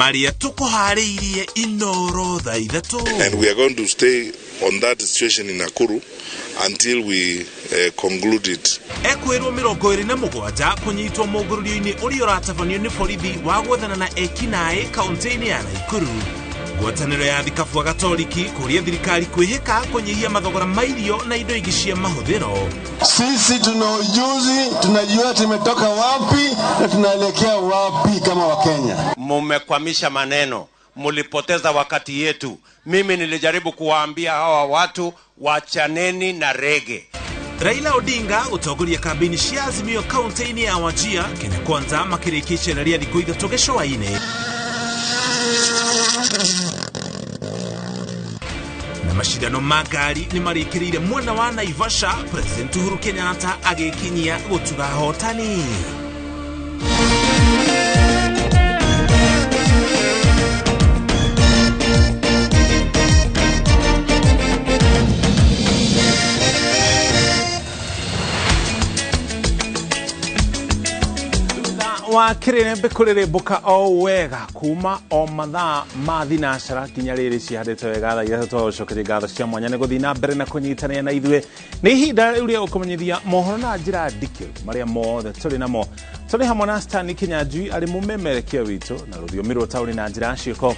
Marĩa tũkũharĩirie Inoro thaa 3. And we are going to stay on that situation in Nakuru until we conclude it. Ekwĩrwo 27 kũnyitwo mũngũrũrio-inĩ ũrĩa ũratabanio nĩ borithi wa gwethana na ekinaĩ kaunti-inĩ ya Naikuru. Ngwatanĩro ya thikabu wa Gatoriki kũria thirikari kwĩhĩka kũnyihia mathogora ma irio na indo ingĩ cia mahũthĩro. Sisi tuna ujuzi, tunajua tumetoka wapi na tunaelekea wapi kama Wakenya. Mumekwamisha maneno, mulipoteza wakati yetu. Mimi nilijaribu kuwaambia hawa watu wachaneni na rege. Raila Odinga gũtongoria kambĩini cia Azimio kaunti-inĩ ya Wajir, Kenya Kwanza makĩrĩkia icera rĩa thikũ 3 gĩcũa-inĩ. Na macindano ma ngari nĩ marĩkĩrĩire mwena wa Naivasha, President Uhuru Kenyatta agĩkinyia gũtuga ahotani. Wa kĩrĩrĩmbĩ kũrĩrĩmbũka o wega kuma o mathaa ma thinacara nginya rĩrĩ cihandĩte wega thaa 3. Twagũcokeria ngatho cia mwanya nĩ gũthiĩ na mbere na kũnyitanĩra na ithuĩ. Nĩ ihinda rĩu rĩa gũkũmenyithia mohoro na njĩra ndikĩru marĩa mothe tũrĩ namo. Tũrĩ hamwe na Stanley Kinyanjui arĩ mũmemerekia witũ na rũthiomi rwa taũni na njĩra ya ciĩko.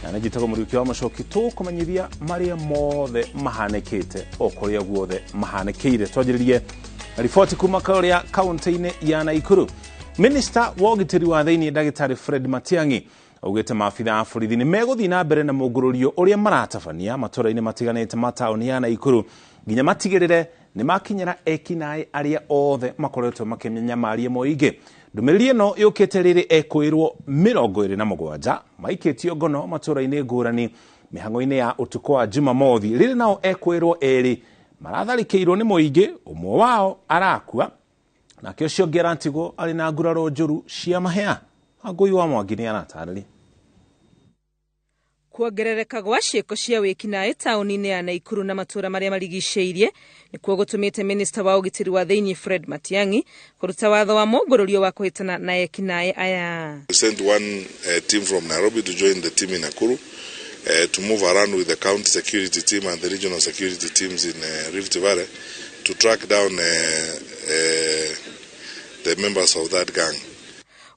Na nĩ njĩtagwo Mũriũki wa Mũcoki, tũkũmenyithia marĩa mothe mahanĩkĩte o kũrĩa guothe mahanĩkĩire. Twanjĩrĩrie na riboti kuma kũrĩa kaunti-inĩ ya Naikuru. Minister wa ũgitĩri wa thĩinĩ ndagĩtarĩ Fred Matiang'i augĩte maabitha a borithi nĩ megũthiĩ na mbere na mũngũrũrio ũrĩa maratabania matũra-inĩ matiganĩte ma taũni ya Naikuru nginya matigĩrĩre nĩ makinyĩra ekinaĩ arĩa othe makoretwo makĩnyamaria mũingĩ. Ndũmĩrĩri ĩno yũkĩte rĩrĩ ekwĩrwo 27 maikĩtio ngono matũra-inĩ ngũrani mĩhang'o-inĩ ya ũtukũ wa Jumamothi. Rĩrĩ nao ekwĩrwo 2 maratharĩkĩirwo nĩ mũingĩ, ũmwe wao arakua nake ũcio ũngĩ aratigwo arĩ na nguraro njũru cia mahĩa. Wangũi wa Mwangi nĩ aratarĩria. Kuongerereka gwa ciĩko cia wĩkinaĩ taũni-inĩ ya Naikuru na matũũra marĩa marigicĩirie nĩkuo gũtũmĩte Minister wa ũgitĩri wa thĩinĩ Fred Matiang'i kũruta watho wa mũngũrũrio wa kũhĩtana na ekinaĩ aya. We sent one team from Nairobi to join the team in Nakuru to move around with the county security team and the regional security teams in Rift Valley to track down the members of that gang.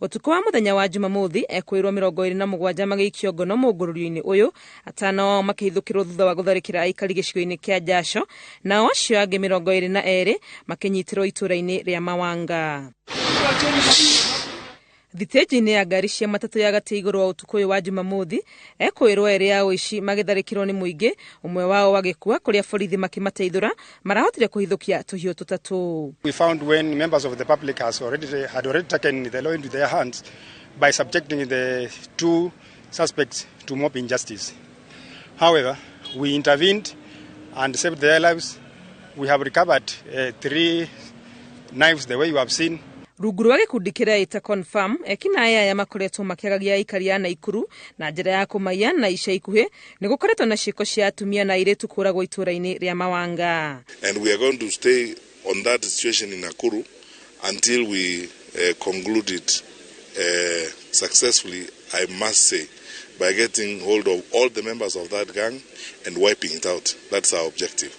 Ũtukũ wa mũthenya wa Jumamothi ekwĩrwo 27 magĩikio ngono mũngũrũrio-inĩ ũyũ, atano ao makĩhithũkĩrwo thutha wa gũtharĩkĩra aikari gĩcigo-inĩ kĩa Jasho, nao acio angĩ 22 makĩnyitĩrwo itũũra-inĩ rĩa Mawanga. Thitĩnji-inĩ ya ngari cia matatũ ya gatĩ igũrũ wa ũtukũ ũyũ wa Jumamothi, ekwĩrwo 2 ya ũici magĩtharĩkĩrwo nĩ mũingĩ, ũmwe wao agĩkua kũrĩa borithi makĩmateithũra marahotire kũhithũkia tũhiũ tũtatũ. We found when members of the public had already taken the law into their hands by subjecting the two suspects to mob injustice. However, we intervened and saved their lives. We have recovered 3 knives the way you have seen. Rungu rwa gĩkundi kĩrĩa ĩta Confirm, ekinaĩ aya makoretwo makĩagagia aikari a Naikuru na njĩra ya kũmaiya na ica ikuhĩ nĩ gũkoretwo na ciĩko cia atumia na airĩtu kũragwo itũũra-inĩ rĩa Mawanga. And we are going to stay on that situation in Nakuru until we conclude it successfully, I must say, by getting hold of all the members of that gang and wiping it out. That's our objective.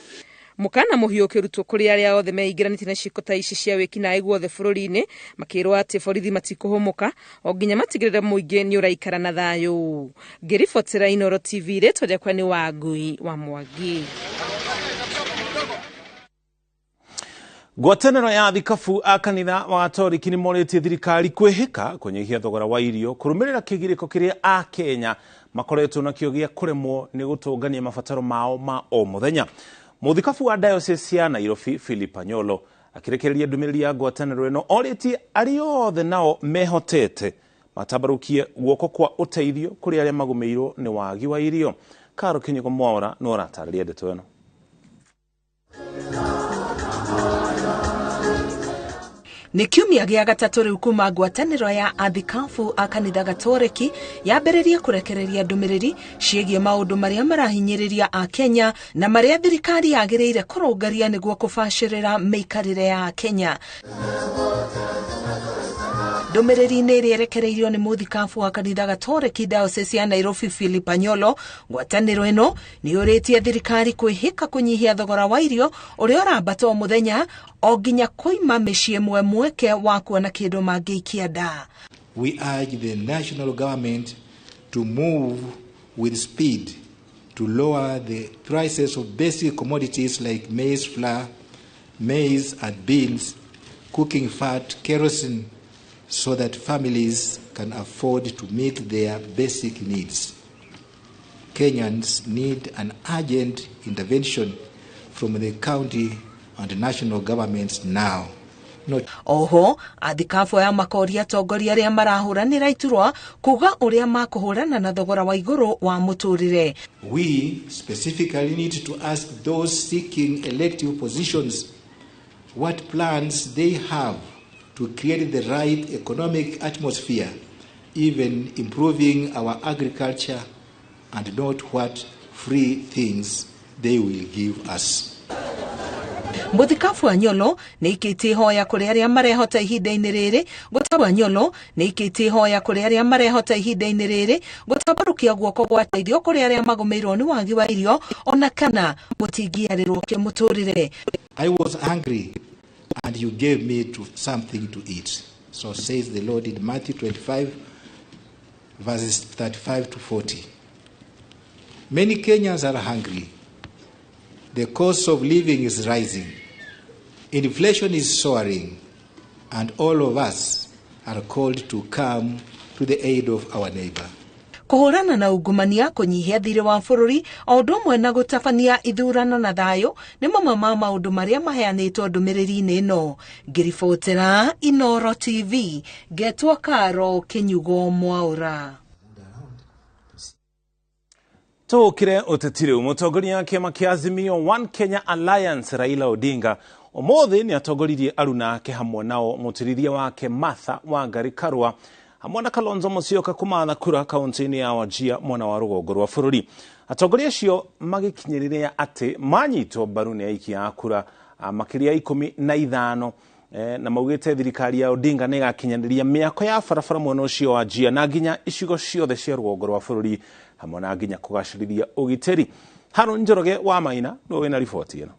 Mũkana mũhiũ ũkĩrutwo kũrĩ arĩa othe meingĩranĩtie na ciĩko ta ici cia wĩkinaĩ guothe bũrũri-inĩ, makĩrwo atĩ borithi matikũhũmũka o nginya matigĩrĩre mũingĩ nĩ ũraikara na thayũ. Ngĩribotera Inoro TV, rĩtwa rĩakwa nĩ Wangui wa Mwangi. Ngwatanĩro ya thikabu a kanitha wa Gatoriki nĩ morĩtie thirikari kwĩhĩka kũnyihia thogora wa irio kũrũmĩrĩra kĩgirĩko kĩrĩa Akenya makoretwo nakĩo gĩa kũremwo nĩ gũtũngania mabataro mao ma o mũthenya. Mũthikabu wa Diocese ya Nairobi Philip Anyolo akĩrekereria ndũmĩrĩri ya ngwatanĩro ĩno orĩtie arĩa othe nao mehotete matambarũkie guoko kwa ũteithio kũrĩ arĩa magũmĩirwo nĩ wagi wa irio. Karo Kinyugo Mwaura nĩ ũratarĩria ndeto ĩno. Nĩ kiumia gĩa gatatũ rĩu kuma ngwatanĩro ya athikabu a kanitha Gatoreki yambĩrĩrie kũrekereria ndũmĩrĩri ciĩgiĩ maũndũ marĩa marahinyĩrĩria Akenya na marĩa thirikari yagĩrĩire kũrũngaria nĩguo kũbacĩrĩra mĩikarĩre ya Akenya. Ndũmĩrĩri-inĩ ĩrĩa ĩrekereirio nĩ mũthikabu wa kanitha Gatoreki Diocese ya Nairobi Philip Anyolo, ngwatanĩro ĩno nĩ yũrĩtie thirikari kwĩhĩka kũnyihia thogora wa irio ũrĩa ũrambata o mũthenya o nginya kũima mĩciĩ ĩmwe mweke wa kuona kĩndũ mangĩikia nda. We urge the national government to move with speed to lower the prices of basic commodities like maize flour, maize and beans, cooking fat, kerosene, so that families can afford to meet their basic needs. Kenyans need an urgent intervention from the county and national governments now. Oho athikabu aya makoria atongoria aria marahũranĩra iturwa kuga ũrĩa makũhũrana na thogora wa igũrũ wa mũtũrĩre. We specifically need to ask those seeking elective positions what plans they have to create the right economic atmosphere, even improving our agriculture, and not what free things they will give us. Mũthikabu Anyolo nĩ ikĩtie ihoya kũrĩ arĩa marehota ihinda-inĩ rĩrĩ gũtaba Anyolo nĩ ikĩtie ihoya kũrĩ arĩa marehota ihinda-inĩ rĩrĩ gũtambarũkia guoko gwa teithio kũrĩ arĩa magũmĩirwo nĩ wagi wa irio ona kana mũtingĩarĩrwo kĩmũtũrĩre. I was hungry and you gave me something to eat. So says the Lord in Matthew 25 verses 35 to 40. Many Kenyans are hungry. The cost of living is rising. Inflation is soaring, and all of us are called to come to the aid of our neighbor. Kũhũrana na ungumania, kũnyihia thirĩ wa bũrũri o ũndũ ũmwe na gũtabania ithurano na thayũ nĩ mamwe ma maũndũ marĩa maheanĩtwo ndũmĩrĩri-inĩ ĩno. Ngĩribotera Inoro TV, ngetwo Karo Kĩnyugo Mwaũra. Tũkire ũteti rĩu. Mũtongoria wa kĩama kĩa Azimio One Kenya Alliance Raila Odinga ũmũthĩ nĩ atongoririe aruna ake hamwe nao mũtirithia wake Martha Wangari Karua hamwe na Kalonzo Musyoka kũmatha kura kaunti-inĩ ya Wajir mwena wa rũgongo rwa bũrũri. Atongoria acio magĩkinyĩrĩria atĩ manyitwo mbaru nĩ aikia a kura makĩria 15 na maugĩte thirikari ya Odinga nĩ ĩgakinyanĩria mĩako ya barabara mwena ũcio wa Wajir na nginya icigo ciothe cia rũgongo rwa bũrũri hamwe na nginya kũgacĩrithia ũgitĩri. Haron Njoroge wa Maina nĩwe wĩna riboti ĩno.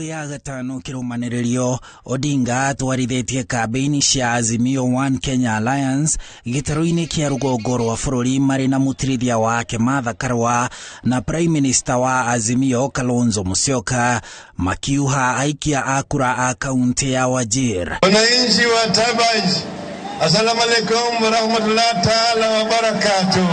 Ya gatano kĩrũmanĩrĩrio Odinga atwarithĩtie kambĩini cia Azimio One Kenya Alliance gĩtarũ-inĩ kĩa rũgongo rwa bũrũri marĩ na mũtirithia wake Martha Karua na Prime Minister wa Azimio Kalonzo Musyoka makiuha aikia a kura a kaunti ya Wajir. Wananchi wa Tabaj, assalamu alaikum warahmatullahi taala wabarakatuh.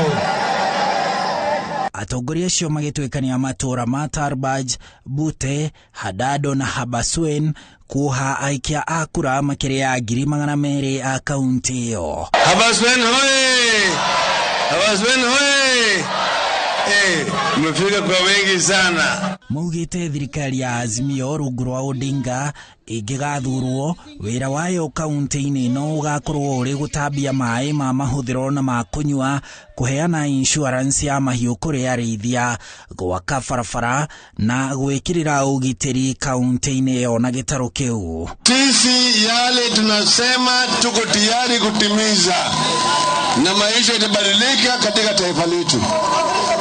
Atongoria acio magĩtuĩkania matũũra ma Tarbaj, Bute, Hadado na Habaswein kuha aikia a kura makĩria ya 200,000 a kaunti ĩyo. Habaswein hoye! Habaswein hoye! Mmefika kwa wengi sana. Maugĩte thirikari ya Azimio rungu rwa Odinga ĩngĩgathurwo wĩra wayo kaunti-inĩ no ũgakorwo ũrĩ gũtambia maĩ ma mahũthĩro na ma kũnyua, kũheana insurance ya mahiũ kũrĩ arĩithia, gwaka barabara na gwĩkĩrĩra ũgitĩri kaunti-inĩ ĩyo na gĩtarũ kĩu. Sisi yale tunasema tuko tayari kutimiza na maisha itabadilika katika taifa letu.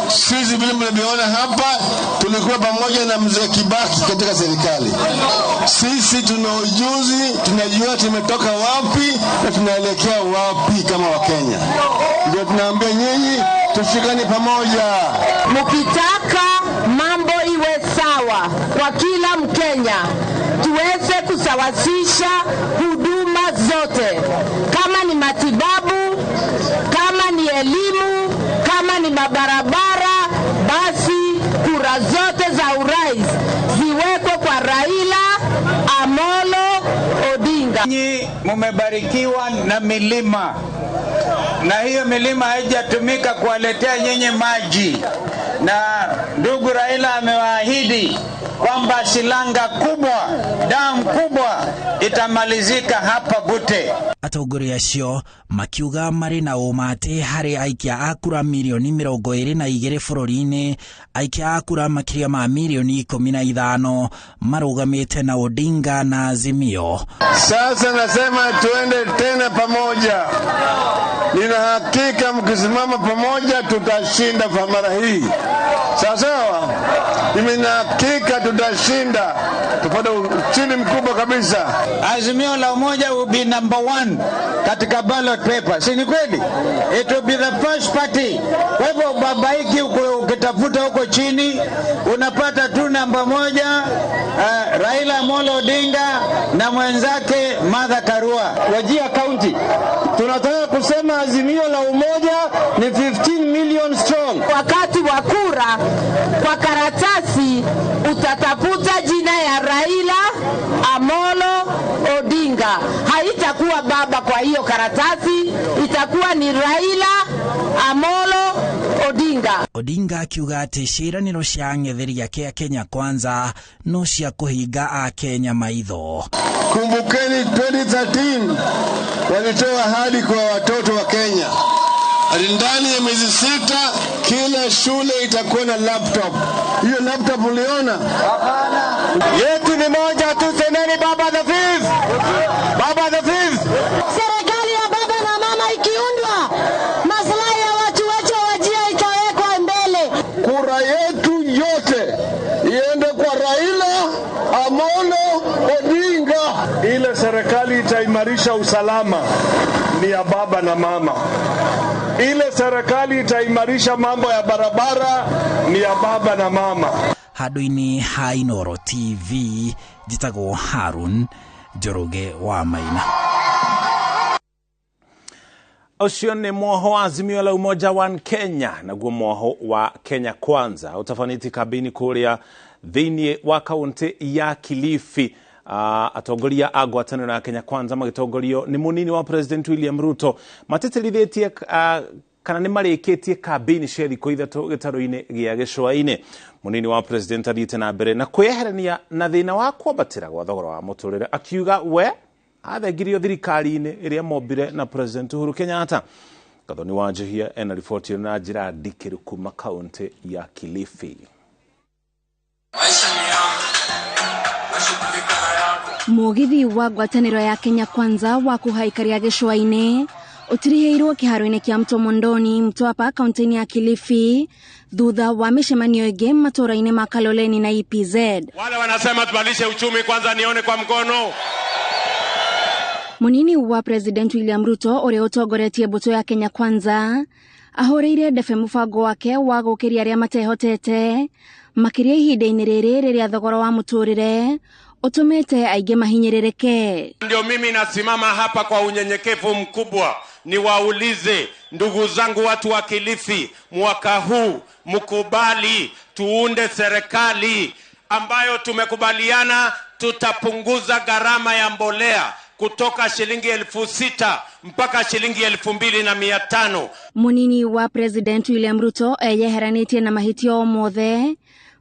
Sisi vile mlivyoona hapa tulikuwa pamoja na mzee Kibaki katika serikali. Sisi tuna ujuzi, tunajua tumetoka wapi na tunaelekea wapi kama Wakenya. Ndio tunaambia nyinyi tushikane pamoja. Mkitaka mambo iwe sawa kwa kila Mkenya, tuweze kusawasisha huduma zote, kama ni matibabu, kama ni elimu, kama ni mabarabara, basi kura zote za urais ziwekwe kwa Raila Amolo Odinga. Nyinyi mumebarikiwa na milima, na hiyo milima haijatumika kuwaletea nyinyi maji, na ndugu Raila amewaahidi kwamba silanga kubwa, damu kubwa itamalizika hapa Bute. Atongoria acio makiuga marĩ na ũma atĩ harĩ aikia a kura mirioni 22 bũrũri-inĩ, aikia a kura makĩria ma mirioni 15 marũgamĩte na Odinga na Azimio. Sasa nasema tuende tena pamoja. Nina hakika mkisimama pamoja tutashinda kwa mara hii. Sawa sawa? Mimi na hakika tutashinda. Tupate ushindi mkubwa kabisa. Azimio la Umoja will be number 1 katika ballot paper. Si ni kweli? It will be the first party. Kwa hivyo babaiki ukitafuta huko chini unapata tu namba 1, Raila Amolo Odinga na mwenzake Martha Karua. Wajir County tunataka kusema Azimio la Umoja ni 15 million strong. Wakati wa kura kwa karatasi utatafuta jina ya Raila Amolo Odinga. Haitakuwa baba kwa hiyo karatasi, itakuwa ni Raila Amolo Odinga. Odinga akiuga atĩ ciĩranĩro cia ang'etheri ake a Kenya Kwanza no cia kũhinga a Kenya maitho. Kumbukeni 2013 walitoa ahadi kwa watoto wa Kenya. Ndani ya miezi 6 kila shule itakuwa na laptop. Hiyo laptop uliona? Hapana. Yetu ni moja tu, semeni baba the fifth. Baba the fifth. Serikali ya baba na mama ikiundwa, maslahi ya watu wetu Wajir itawekwa mbele. Kura yetu yote iende kwa Raila Amolo Odinga. Ile serikali itaimarisha usalama ni ya baba na mama. Ile serikali itaimarisha mambo ya barabara ni ya baba na mama. Handũ-inĩ ha Inooro TV njĩtagwo Harun Njoroge wa Maina. Ũcio nĩ mwoho wa Azimio la Umoja One Kenya naguo mwoho wa Kenya Kwanza ũtabanĩtie kambĩini kũrĩa thĩinĩ wa kaũntĩ ya Kilifi. Atongoria a ngwatanĩro ya Kenya Kwanza magĩtongorio nĩ mũnini wa President William Ruto matĩtĩrithĩtie kana nĩ marĩkĩtie kambĩini cia thikũ 3 gĩtarũ-inĩ gĩa Gĩcũa-inĩ. Mũnini wa President athiĩte na mbere na kwĩyeherania na thĩna wa kwambatĩra gwa thogora wa mũtũrĩre, akiuga we athengirio thirikari-inĩ ĩrĩa mombire na President Uhuru Kenyatta. Gathoni wa Njihia ena riboti ĩno na njĩra ndikĩru kuma kaũntĩ ya Kilifi. Mũgithi wa ngwatanĩro ya Kenya Kwanza wa kũhaikaria Gĩcũa-inĩ ũtirihĩirwo kĩharo-inĩ kĩa Mtomondoni Mtwapa kaũntĩ-inĩ ya Kilifi thutha wa mĩcemanio ĩngĩ matũũra-inĩ ma Kaloleni na EPZ. Wale wanasema tubadilishe uchumi kwanza, nione kwa mkono. Mũnini wa President William Ruto ũrĩa ũtongoretie mbũtũ ya Kenya Kwanza ahũrĩire ndebe mũbango wake wa gũkĩria arĩa matehotete makĩria ihinda-inĩ rĩrĩ rĩrĩa thogora wa mũtũrĩre ũtũmĩte aingĩ mahinyĩrĩrĩke. Ndio mimi nasimama hapa kwa unyenyekevu mkubwa niwaulize ndugu zangu watu wa Kilifi, mwaka huu mkubali tuunde serikali ambayo tumekubaliana tutapunguza gharama ya mbolea kutoka shilingi 6,000 mpaka shilingi 2,500. Munini wa President William Ruto eyeheranĩtie na mahĩtia o mothe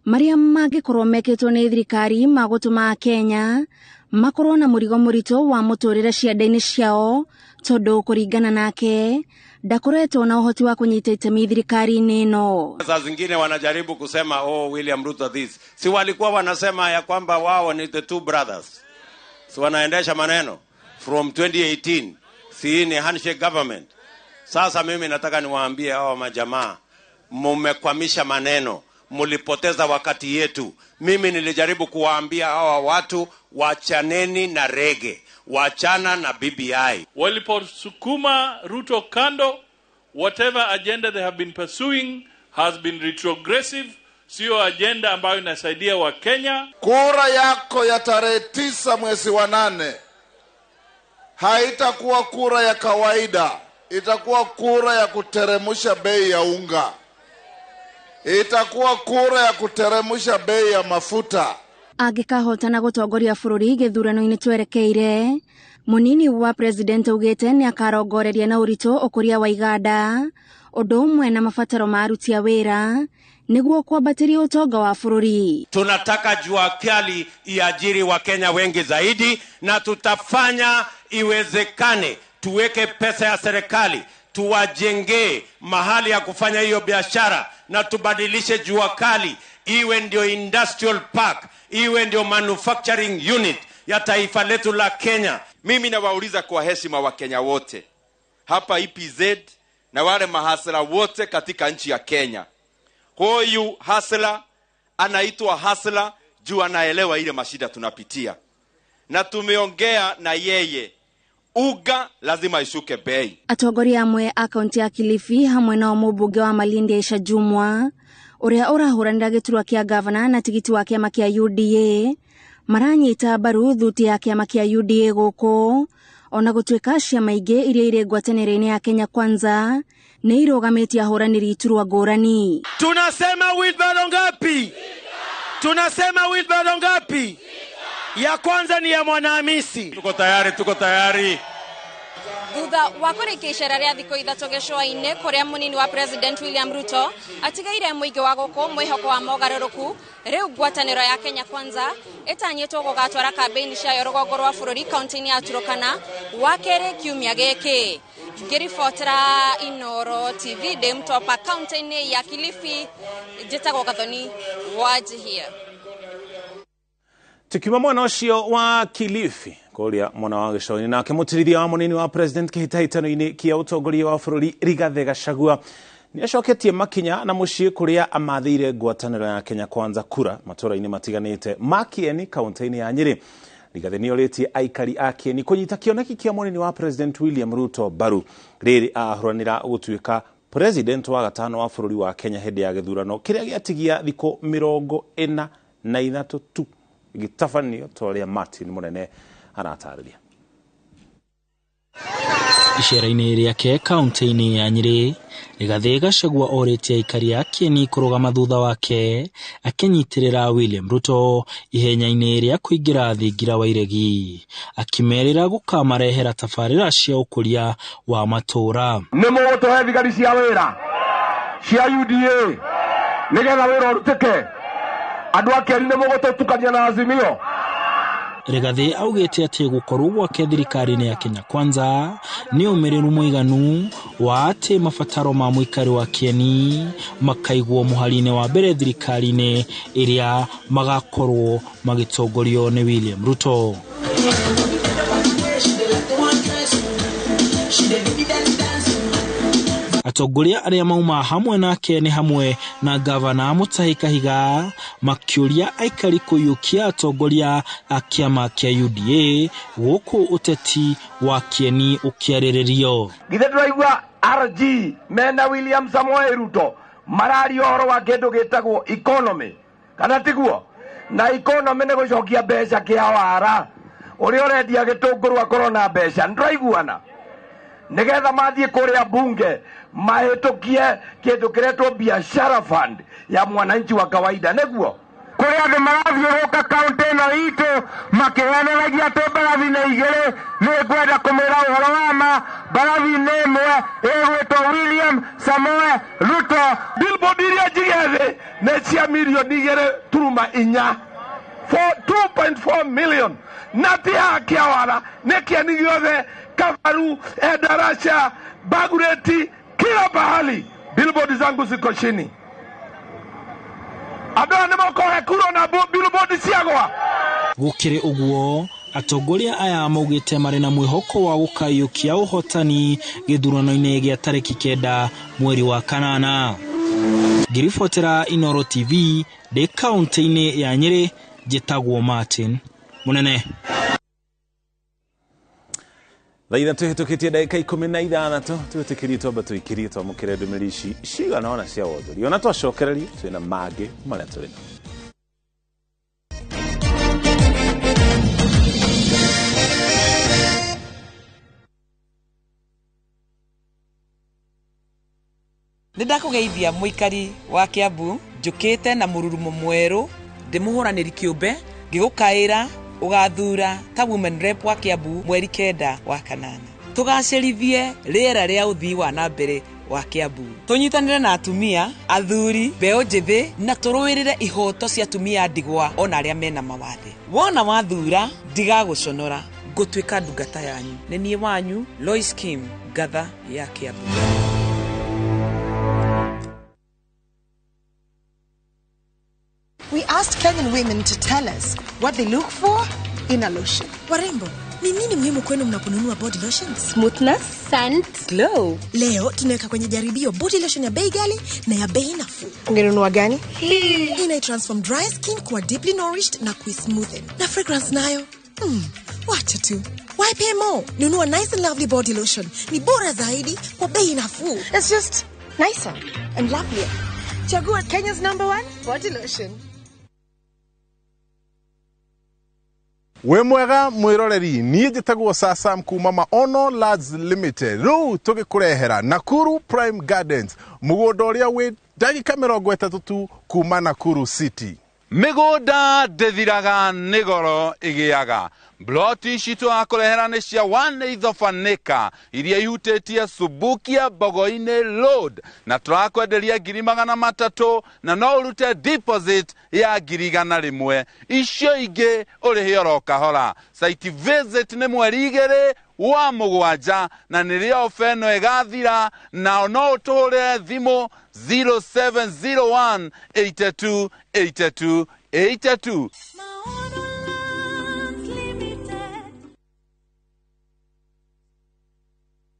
marĩa mangĩkorwo mekĩtwo nĩ thirikari ma gũtũma Kenya makorwo na mũrigo mũritũ wa mũtũrĩre cianda-inĩ ciao, tondũ kũringana nake ndakoretwo na ũhoti wa kũnyita itemi thirikari-inĩ ĩno. Saa zingine wanajaribu kusema oh, William Ruto this. Si walikuwa wanasema ya kwamba wao ni the two brothers. Si wanaendesha maneno from 2018, si ni handshake government. Sasa mimi nataka niwaambie hawa majamaa, mumekwamisha maneno, mulipoteza wakati yetu. Mimi nilijaribu kuwaambia hawa watu wachaneni na rege, wachana na BBI. Waliposukuma Ruto kando, whatever agenda they have been pursuing has been retrogressive. Sio agenda ambayo inasaidia wa Kenya. Kura yako ya tarehe 9 mwezi wa 8 haitakuwa kura ya kawaida, itakuwa kura ya kuteremusha bei ya unga, itakuwa kura ya kuteremusha bei ya mafuta. Angĩkahotana gũtongoria bũrũri gĩthurano-inĩ twerekeire, mũnini wa president augĩte nĩ akarongoreria na ũritũ ũkũria wa iganda ũndũ ũmwe na mabataro ma aruti a wĩra nĩguo kwambatĩria ũtonga wa bũrũri. Tunataka jua kali iajiri wa Kenya wengi zaidi, na tutafanya iwezekane Tuweke pesa ya serikali, tuwajengee mahali ya kufanya hiyo biashara, na tubadilishe jua kali iwe ndio industrial park, iwe ndio manufacturing unit ya taifa letu la Kenya. Mimi nawauliza kwa heshima Wakenya wote hapa EPZ na wale mahasla wote katika nchi ya Kenya, huyu hasla anaitwa hasla juu anaelewa ile mashida tunapitia, na tumeongea na yeye, uga lazima ishuke bei. Atongoria amwe a kaunti ya Kilifi hamwe nao mũmbunge wa Malindi Aisha Jumwa ũrĩa ũrahũranĩra gĩturwa kĩa gavana na tigiti wa kĩama kĩa UDA maranyita mbaru thuti ya kĩama kĩa UDA gũkũ ona gũtuĩka ciama ingĩ iria irĩ ngwatanĩro-inĩ ya Kenya Kwanza nĩ irũgamĩtie ahũranĩri iturwa ngũrani. Tunasema wheelbarrow ngapi? Tunasema wheelbarrow ngapi? Ya kwanza ni ya Mwanahamisi. Tuko tayari, tuko tayari. Thutha wa kũrĩkia icera rĩa thikũ ithatũ gĩcũa-inĩ kũrĩa mũnini wa President William Ruto atigaire mũingĩ wa gũkũ mwĩhoko wa mogarũrũku, rĩu ngwatanĩro ya Kenya Kwanza ĩtanyĩtwo gũgatwara kambĩini ciayo rũgongo rwa bũrũri kaunti-inĩ ya Turkana wa kerĩ kiumia gĩkĩ. Ngĩribotera Inooro TV ndĩ Mtwapa kaunti-inĩ ya Kilifi, njĩtagwo Gathoni Wanjihia. Tukiuma mwena ũcio wa Kilifi kũrĩa mwena wa gĩcũa-inĩ, nake mũtirithia wa mũnini wa president kĩhĩtahĩtano-inĩ kĩa ũtongoria wa bũrũri Rigathĩ Gachagua nĩacoketie makinya na mũciĩ kũrĩa amathĩire ngwatanĩro ya Kenya Kwanza kura matũra-inĩ matiganĩte ma Kieni kaunti-inĩ ya Nyĩrĩ. Rigathĩ nĩorĩtie aikari a Kieni kũnyita kĩoneki kĩa mũnini wa president William Ruto mbaru rĩrĩ ahũranĩra gũtuĩka president wa gatano wa bũrũri wa Kenya hĩndĩ ya gĩthurano kĩrĩa gĩatigia thikũ 43 tu gĩtabanio ta ũrĩa Martin Mũnene aratarĩria. Icera-inĩ rĩake kaunti-inĩ ya Nyĩrĩ, Rigathĩ Gachagua orĩtie aikari a Kieni kũrũgama thutha wake akĩnyitĩrĩra William Ruto ihenya-inĩ rĩa kũingĩra thingira wa iregi, akĩmerĩra gũkamarehera tabarĩra cia ũkũria wa matũũra. Nĩ mũgũtũhe thigari cia wĩra cia UDA nĩgetha wĩra ũrutĩke. Andũ a Kieni nĩ mũgũtũtukania na Azimio. Rigathĩ augĩte atĩ gũkorwo gwake thirikari-inĩ ya Kenya Kwanza nĩ ũmĩrĩru mũiganu wa atĩ mabataro ma mũikari wa Kieni makaigwo mũhari-inĩ wa mbere thirikari-inĩ ĩrĩa magakorwo magĩtongorio nĩ William Ruto. Atongoria arĩa mauma hamwe nake nĩ hamwe na gavana Mutahi Kahiga makĩũria aikari kũiyũkia atongoria a kĩama kĩa UDA gũkũ ũteti wa Kieni ũkĩarĩrĩrio. Githĩ ndũraigua RG mena William Samoei Ruto mararia ũhoro wa kĩndũ gĩtagwo economy, kana tiguo? Na economy nĩ gũcokia mbeca kĩawara, ũrĩa ũrendia gĩtũngũrũ akorwo na mbeca. Nĩtũraiguana? Nigetha mathiĩ kũrĩa bunge mahĩtũkie kĩndũ kĩretwo biashara fund ya mwananchi wa kawaida, nĩguo kũrĩ andũ marathiũrũrũka kaunti ĩno itũ makĩheanĩragia atĩ mbarathi nĩ igĩrĩ. Nĩ ngwenda kũmwĩra ũhoro wa ma, mbarathi nĩ ĩmwe ĩgwĩtwo William Samoei Ruto. Billboard iria njige thĩ nĩ cia mirioni 2.4, 2.4 million, na ti haha Kĩawara, nĩ Kieni gĩothe, Kavaru, Endarasha, Bagureti, kila pahali billboard zangu ziko chini. Andũ aya nĩmokohe kura na billboard ciagwa. Gũkĩrĩ ũguo, atongoria aya maugĩte marĩ na mwĩhoko wa gũkaiyũkia ũhotani gĩthurano-inĩ gĩa tarĩki 9 mweri wa kanana. Ngĩribotera Inooro TV ndĩ kaunti-inĩ ya Nyĩrĩ, njĩtagwo Martin Mũnene. Thaa ithatũ hĩtũkĩtie ndagĩka 16 twĩtĩkĩrie twamba tũikĩrie twamũkĩre ndũmĩrĩri ici cigana ũna cia wonjoria, ona twacokereria twĩna mangĩ marĩa tũrĩ namo. Nĩ ndakũgeithia mũikari wa Kiambu, njũkĩte na mũrurumo mwerũ, ndĩmũhũranĩri kĩũmbe, ngĩgũkaĩra ũgathura ta women rep wa Kiambu mweri 9 wa kanana. Tũgacĩrithie rĩera rĩa ũthii wa na mbere wa Kiambu. Tũnyitanĩre na atumia, athuri, mbeũ njĩthĩ na tũrũĩrĩre ihoto cia atumia a ndigwa ona arĩa mena mawathe. Wona wathura ndigagũconora. Ngũtuĩka ndungata yanyu. Nĩ niĩ wanyu Lois Kim, ngatha ya Kiambu. We asked Kenyan women to tell us what they look for in a lotion. Warembo, ni nini muhimu kwenu mnaponunua body lotion? Smoothness, scent, glow. Leo tunaweka kwenye jaribio body lotion ya bei ghali na ya bei nafuu. Ungenunua gani? Hii ina transform dry skin kuwa deeply nourished na kuismoothen. Na fragrance nayo? Wacha tu. Why pay more? Nunua Nice and Lovely body lotion. Ni bora zaidi kwa bei nafuu. It's just nicer and lovelier. Chagua Kenya's #1 body lotion. We mwega mwiroreri niĩ njĩtagwo Sasam kuma Maono Lads Limited. Rĩu tũgĩkũrehera Nakuru Prime Gardens, mũgũnda ũrĩa wĩ ndagĩka 30 tu kuma Nakuru City. Mĩgũnda ndĩthiraga nĩ goro ĩgĩaga. Ploti ici tũrakũrehera nĩ cia 1/8 of an acre iria ihutĩtie Subukia Mbogo-inĩ Road, na tũrakwenderia 300,000 na no ũrute deposit ya 100,000. Icio ingĩ ũrĩhe oro kahora. Site visit nĩ mweri 2 wa 7 na nĩrĩo ofa ĩno ĩgathira, na no ũtũhũrĩre thimũ 0701 82 82 82.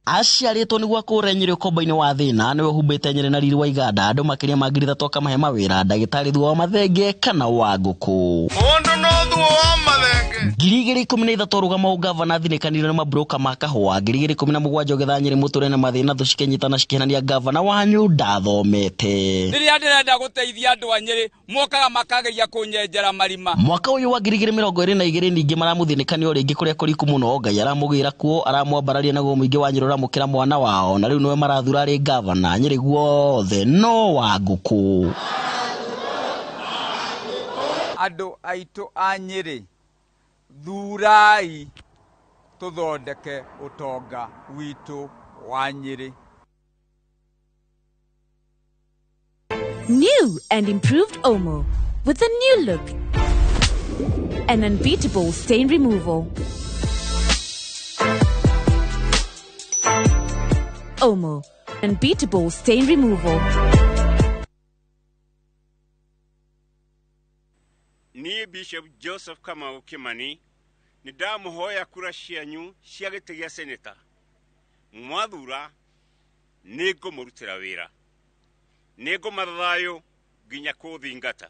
Aciarĩtwo nĩguo akũre Nyĩrĩ ũkombo-inĩ wa thĩna, nĩwe ũhumbĩte Nyĩrĩ na riri wa iganda, andũ makĩria ma 3,000 akamahe mawĩra, ndagĩtarĩ thutha wa mathenge kana wa ngũkũ. Mũndũ no thuo wa mathenge. 2013 rũgama ũgavana thinĩkanire na mabroka ma kahũa. 2017 ũgetha Nyĩrĩ mũtũre na mathĩna thũ cikĩnyitana cikĩhenania gavana wanyu ndathomete. Rĩrĩa ndĩrenda gũteithia andũ a Nyĩrĩ mokaga makageria kũnyenjera marima. Mwaka ũyũ wa 2022 ningĩ maramũthĩnĩkania o rĩngĩ kũrĩa kũriku mũno. Ngai aramũgĩra kuo, aramwambararia naguo mũingĩ wa Nyĩrĩ ũramũkĩra mwana wao, na rĩu nĩwe marathura arĩ gavana. Nyĩrĩ guothe no wa ngũkũ. Andũ aitũ a Nyĩrĩ, thurai tũthondeke ũtonga witũ wa Nyĩrĩ. New and improved Omo with a new look and unbeatable stain removal. Omo, unbeatable stain removal. Niĩ Bishop Joseph Kamau Kimani nĩ ndamũhoya kura cianyu cia gĩtĩ gĩa seneta. Mwathura nĩ ngũmũrutĩra wĩra, nĩ ngũmatha thayũ nginya kũthingata,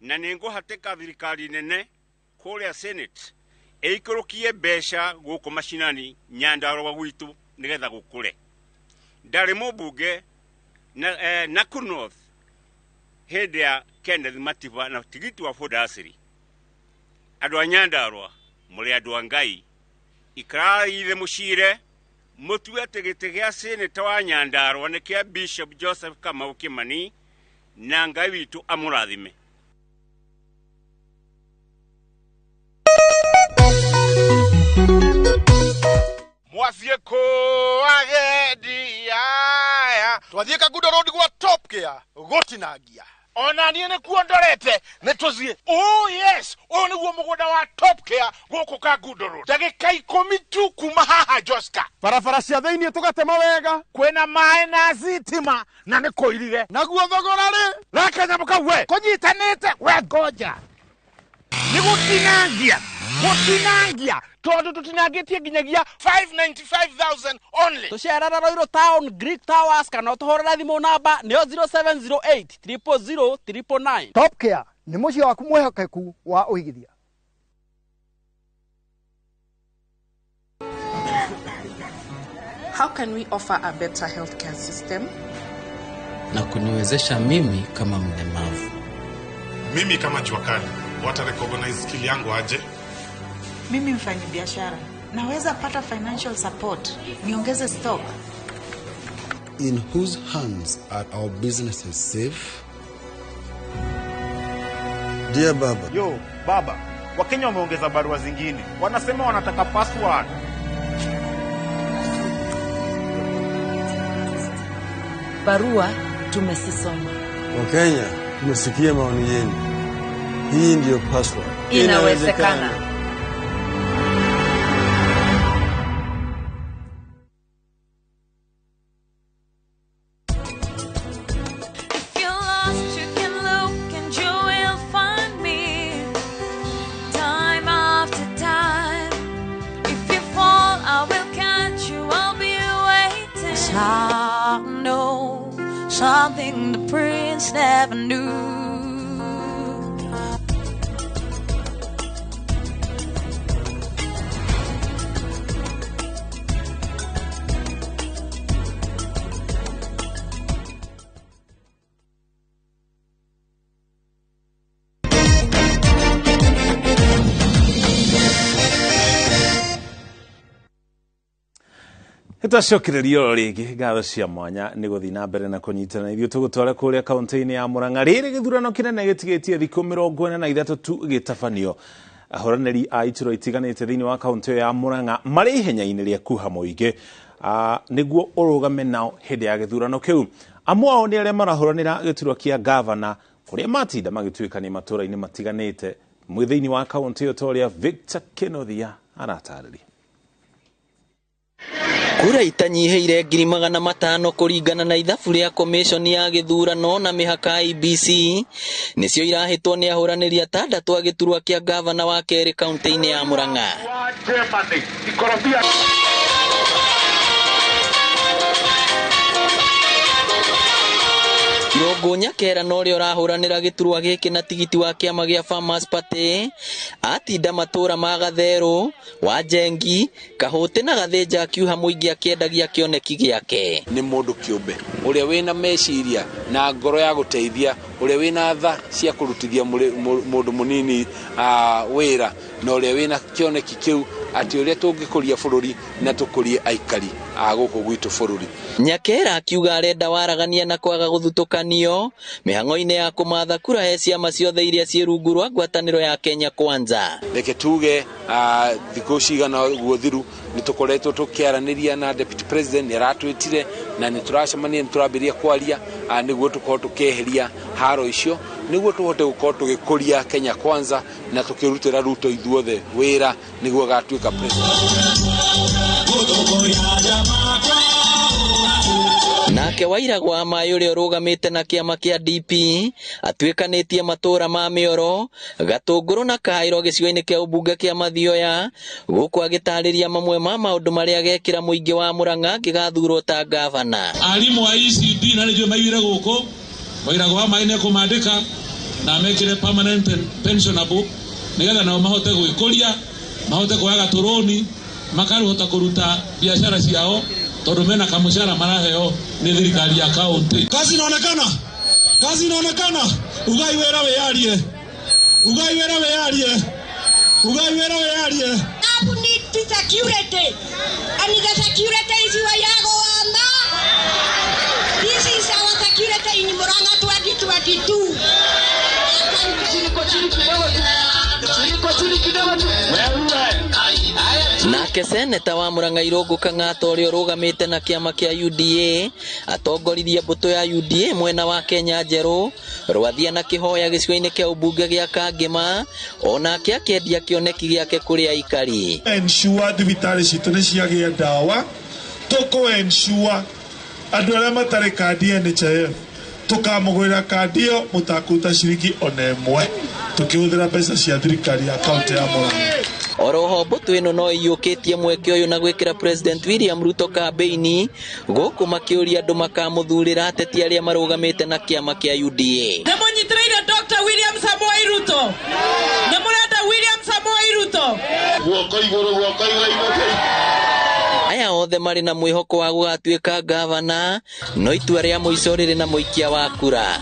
na nĩ ngũhatĩka thirikari nene kũrĩa Senate ĩikũrũkie mbeca gũkũ macinani Nyandarũa gwitũ nĩgetha gũkũre. Ndarĩ mũmbunge na Nakuru North hĩndĩ ya Kenneth Matiba na tigiti wa Ford Asiri. Andũ a Nyandarũa mũrĩ andũ a Ngai, ikarai thĩ mũcire mũtue atĩ gĩtĩ gĩa seneta wa Nyandarũa nĩ kĩa Bishop Joseph Kamau Kimani, na Ngai witũ amũrathime. Mwathiĩ kũ agendi aya? Twathiĩ Kangundo Road gwa Top Care gũtinangia. Ona niĩ nĩkuo ndorete nĩ tũthiĩ. Oh yes, ũyũ nĩguo mũgũnda wa Top Care gũkũ Kangundo Road. Ndagĩka 10 tu kuma haha Joska. Barabara cia thĩiniĩ tũgatema wega. Kwĩna maĩ na thitima na nĩ kũirige. Naguo thogora rĩ? Reke nyamũ kau we. Kũnyitanĩte we ngoja. Nĩ gũtinangia. Gũtinangia. Tondũ tũtinangĩtie nginyagia 595,000 only. Tũcerera Royal Town, Greek Towers, kana ũtũhũrĩre thimũ namba nĩyo 0708 000 999. Top Care nĩ mũciĩ waku mwĩhokeku wa ũigithia. How can we offer a better healthcare system? Na kuniwezesha mimi kama mlemavu. Mimi kama jua kali, wata recognize skill yangu aje? Mimi mfanyabiashara, naweza pata financial support, niongeze stock. In whose hands are our businesses safe? Dear Baba. Yo, Baba, Wakenya wameongeza barua zingine. Wanasema wanataka password. Barua tumesisoma. Wakenya, tumesikia maoni yenu. Hii ndiyo password. Inawezekana. something the prince never knew. Nĩtwacokereria oro rĩngĩ ngatho cia mwanya nĩ gũthiĩ na mbere na kũnyitana ithuĩ tũgũtware kũrĩa kaũntĩ-inĩ ya Murang'a. Rĩrĩ gĩthurano kĩnene gĩtigĩtie thikũ 43 tu gĩtabanio. Ahũranĩri a iturwa itiganĩte thĩinĩ wa kaũntĩ ya Murang'a marĩ ihenya-inĩ rĩa kuha mũingĩ nĩguo ũrũgame nao hĩndĩ ya gĩthurano kĩu. Amwe ao nĩ arĩa marahũranĩra gĩturwa kĩa gavana kũrĩa matinda magĩtuĩkania matũũra-inĩ matiganĩte thĩinĩ wa kaũntĩ ĩyo ta ũrĩa Victor Kenothia aratarĩria. Kura itanyihĩire 500,000 kũringana na ithabu rĩa komishoni ya gĩthurano na mĩhaka IEBC nĩcio irahĩtwo nĩ ahũranĩri atandatũ a gĩturwa kĩa gavana wa kerĩ kaũntĩ-inĩ ya Murang'a. Irũngũ Nyakera na ũrĩa ũrahũranĩra gĩturwa gĩkĩ na tigiti wa kĩama gĩa Farmers Party atinda matũra ma Gatherũ, Wanjengi, Kahũtĩ na Gathĩnja akiuha mũingĩ akĩendagia kĩoneki gĩake. Nĩ mũndũ kĩũmbe ũrĩa wĩna meciria na ngoro ya gũteithia, ũrĩa wĩna tha cia kũrutithia mũndũ mũnini wĩra, na ũrĩa wĩna kĩoneki kĩu atĩ ũrĩa tũngĩkũria bũrũri na tũkũrie aikari a gũkũ gwitũ bũrũri. Nyakera akiuga arenda waragania na kwaga gũthutũkanio mĩhang'o-inĩ ya kũmatha kura he ciama ciothe iria ciĩ rungu rwa ngwatanĩro ya Kenya Kwanza. Reke tuge thikũ cigana ũguo thiru nĩ tũkoretwo tũkĩaranĩria na Deputy President, nĩ aratwĩtire na nĩ tũracemania, nĩ tũrambĩrĩria kwaria nĩguo tũkorwo tũkĩeheria haro icio nĩguo tũhote gũkorwo tũgĩkũria Kenya Kwanza na tũkĩrutĩra Ruto ithuothe wĩra nĩguo agatuĩka president. Nake Waira gwa Maĩ ũrĩa ũrũgamĩte na kĩama kĩa DP atuĩkanĩtie matũra ma Mĩoro, Gatũngũrũ na Kairo gĩcigo-inĩ kĩa ũmbunge kĩa Mathioya gũkũ agĩtarĩria mamwe ma maũndũ marĩa agekĩra mũingĩ wa Murang'a angĩgathurwo ta gavana. Arimũ a ECD na nĩnjũĩ maiyũire gũkũ, Waira gwa Maĩ nĩekũmandĩka na mekĩre permanent pensionable nĩgetha nao mahote gwĩkũria, mahote kuoya gatũrũni, makarũhota kũruta biacara ciao tondu mena kamũcara maraheo nĩ thirikari ya kaunti. Kazi inaonekana, kazi inaonekana. Ugai wera weyarie, ugai wera weyarie, ugai wera weyarie. Abu need security, and the security is Wairago Wama. This is our security in Murang'a 2022. Nake seneta wa Murang'a Irũngũ Kang'ata ũrĩa ũrũgamĩte na kĩama kĩa UDA atongoririe mbũtũ ya UDA mwena wa Kenya Njerũ Rwathia na Kĩhoya gĩcigo-inĩ kĩa ũmbunge gĩa Kangĩma onake akĩendia kĩoneki gĩake kũrĩ aikari. Ensure thibitarĩ citũ nĩ ciagĩa ndawa, tũkũ ensure andũ arĩa matarĩ kandi NHIF tũkamũgũrĩra kandi ĩyo mũtakũruta ciringi ona ĩmwe tũkĩhũthĩra mbeca cia thirikari ya kaũntĩ ya Murang'a. Oroho mbũtũ ĩno no ĩiyũkĩtie mweke ũyũ na gwĩkĩra President William Ruto kambĩini gũkũ makĩũria andũ makamũthurĩra ateti arĩa marũgamĩte na kĩama kĩa UDA. Nĩmũnyitĩrĩire Dr. William Samoei Ruto. Nĩmũrenda William Samoei Ruto. Guoko igũrũ, guoko igũrũ. Aya othe marĩ na mwĩhoko wa gũgatuĩka gavana no itua rĩa mũico rĩrĩ na mũikia wa kura.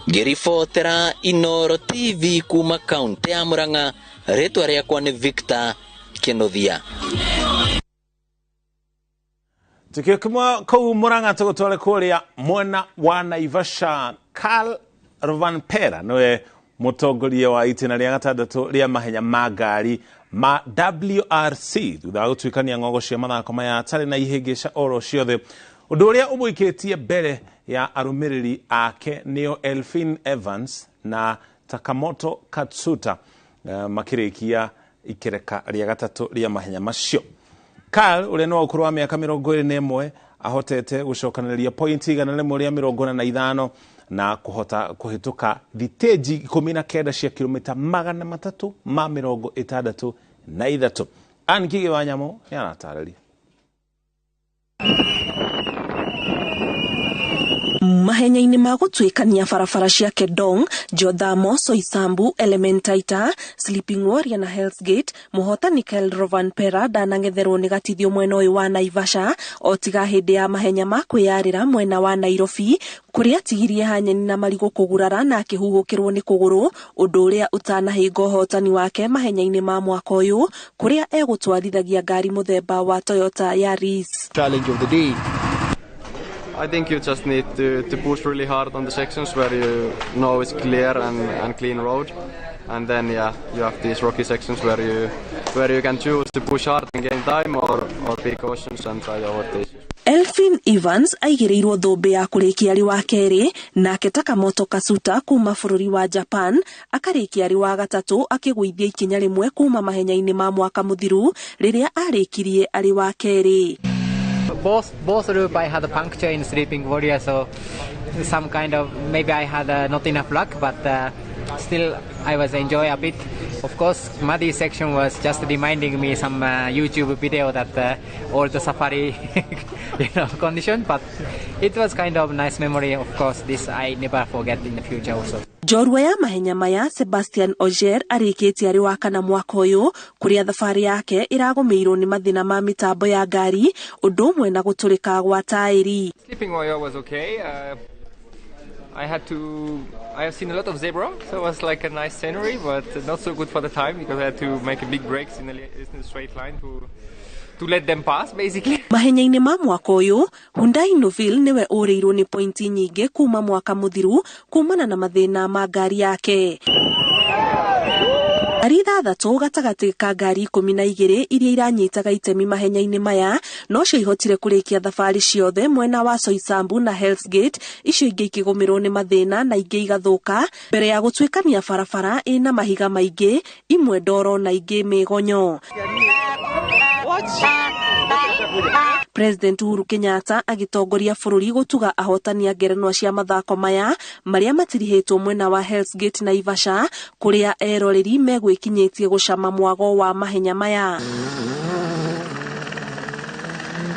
Ngĩribotera Inooro TV kuma kaũntĩ ya Murang'a, rĩtwa rĩakwa nĩ Victor Kĩnuthia. Tukio kũu Murang'a tũgũtware kũrĩa mwena wa Naivasha. Karl Rovanpera nĩwe mũtongoria wa itĩna rĩa gatandatũ rĩa mahenya ma ngari ma WRC thutha wa gũtuĩkania ng'ongo cia mathako maya atarĩ na ihĩngĩca oro ciothe. Ũndũ ũrĩa ũmũikĩtie mbere ya arũmĩrĩri ake nĩo Elfyn Evans na Takamoto Katsuta makĩrĩkia ikereka rĩa gatatũ rĩa mahenya macio. Karl ũrĩa nĩ wa ũkũrũ wa mĩaka 21 ahotete gũcokanĩrĩria pointi 145 na kũhota kũhĩtũka thitĩnji 19 cia kilomita 363. Ann Ngigĩ wa Nyamũ nĩ aratarĩria. Mahenya-inĩ ma gũtuĩkania barabara cia Kedong, Jothamo, Soisambu, Elementaita, Sleeping Warrior na Hell's Gate, mũhotani Kyle Rovanpera ndanang'etherwo nĩ gatithio mwena ũyũ wa Naivasha o tiga hĩndĩ ya mahenya ma kwĩyarĩra mwena wa Nairobi kũrĩa atigirie hanyeni na marigũ kũgurara na akĩhuhũkĩrwo nĩ kũgũrũ, ũndũ ũrĩa ũtanahinga ũhotani wake mahenya-inĩ ma mwaka ũyũ kũrĩa egũtwarithagia ngari mũthemba wa Toyota Yaris. Challenge of the day. I think you just need to push really hard on the sections where you know it's clear and clean road, and then yeah, you have these rocky sections where you can choose to push hard and gain time or be cautious and try to avoid the issues. Elfin Evans aigĩrĩirwo thũmbĩ ya kũrĩkia arĩ wa kerĩ, nake Takamoto Katsuta kuma bũrũri wa Japan akarĩkia arĩ wa gatatũ akĩgũithia ikinya rĩmwe kuma mahenya-inĩ ma mwaka mũthiru rĩrĩa arĩkirie arĩ wa kerĩ. Both loop I had a puncture in Sleeping Warrior, so some kind of maybe I had not enough luck, but still I was enjoy a bit. Of course, muddy section was just reminding me some YouTube video that all the safari you know, condition, but it was kind of nice memory. Of course, this I never forget in the future also. Njorua ya mahenya maya Sebastian Ogier arĩkĩtie arĩ wa kana mwaka ũyũ kũrĩa thabarĩ yake ĩragũmĩirwo nĩ mathĩna ma mĩtambo ya ngari ũndũ ũmwe na gũtũrĩka gwa taĩri. Sleeping Warrior was okay. I have seen a lot of zebra, so it was like a nice scenery, but not so good for the time because I had to make a big breaks in a straight line to let them pass basically. Mahenya-inĩ ma mwaka ũyũ Hyundai Nouville nĩwe ũrĩirwo nĩ pointi nyingĩ kuma mwaka mũthiru kumana na mathĩna ma ngari yake. Ngari ithathatũ gatagatĩ ka ngari 12 iria iranyitaga itemi mahenya-inĩ maya nocio ihotire kũrĩkia thabarĩ ciothe mwena wa Soisambu na Hell's Gate, icio ingĩ ikĩgũmĩrwo nĩ mathĩna na ingĩ igathũka mbere ya gũtuĩkania barabara ĩna mahiga maingĩ, imwe ndoro na ingĩ mĩgonyo. President Uhuru Kenyatta agĩtongoria bũrũri gũtuga ahotani a ngerenwa cia mathako maya marĩa matirihĩtwo mwena wa Hell's Gate na Naivasha kũrĩa eroreri megwĩkinyĩtie gũcama mwago wa mahenya maya.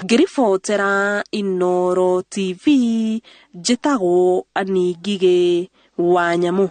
Ngĩribotera Inooro TV njĩtagwo Annie Ngigĩ wa Nyamu.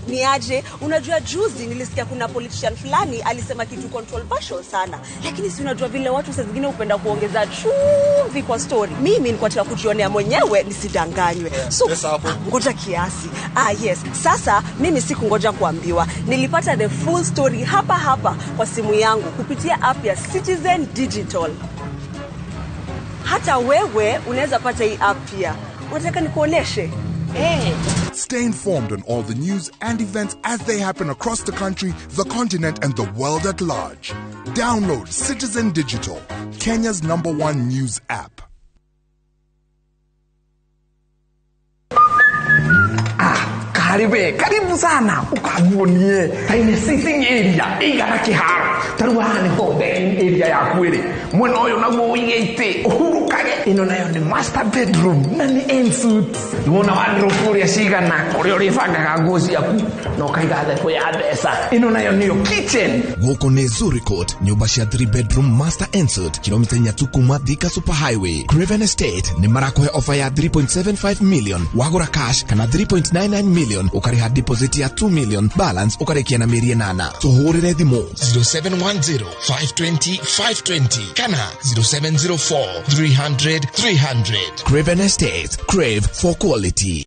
Niaje, unajua juzi nilisikia kuna politician fulani alisema kitu controversial sana. Lakini si unajua vile watu saa zingine hupenda kuongeza chumvi kwa story. Mimi nilikuwa nataka kujionea mwenyewe nisidanganywe. So ngoja kiasi. Yes. Sasa mimi sikungoja kuambiwa. Nilipata the full story hapa hapa kwa simu yangu kupitia app ya Citizen Digital. Hata wewe unaweza pata hii app pia. Unataka nikuoneshe? Hey. Stay informed on all the news and events as they happen across the country, the continent, and the world at large. Download Citizen Digital, Kenya's #1 news app. Karibu, karibu sana. Ukaguonie taine sitting area igana kiharo. Taru haha niho dining area yaku iri. Mwena uyu naguo uige iti uhurukage. Ino nayo ni master bedroom na ni en suite. Wona wardrobe uria cigana kuria uribangaga nguo ciaku na ukaiga thebũ ya mbeca. Ino nayo niyo kitchen. Gũkũ nĩ Zuri Court, nyũmba cia 3 bedroom master en suite, kilomita 4 tu kuma Thika Super Highway. Craven Estate nĩ marakũhe offer ya 3.75 million wagũra cash kana 3.99 million ukariha deposit ya 2 million balance ukarikia na mĩeri 8. Tũhũrĩre thimũ 0710 520 520 kana 0704 300 300. Craven Estate, crave for quality.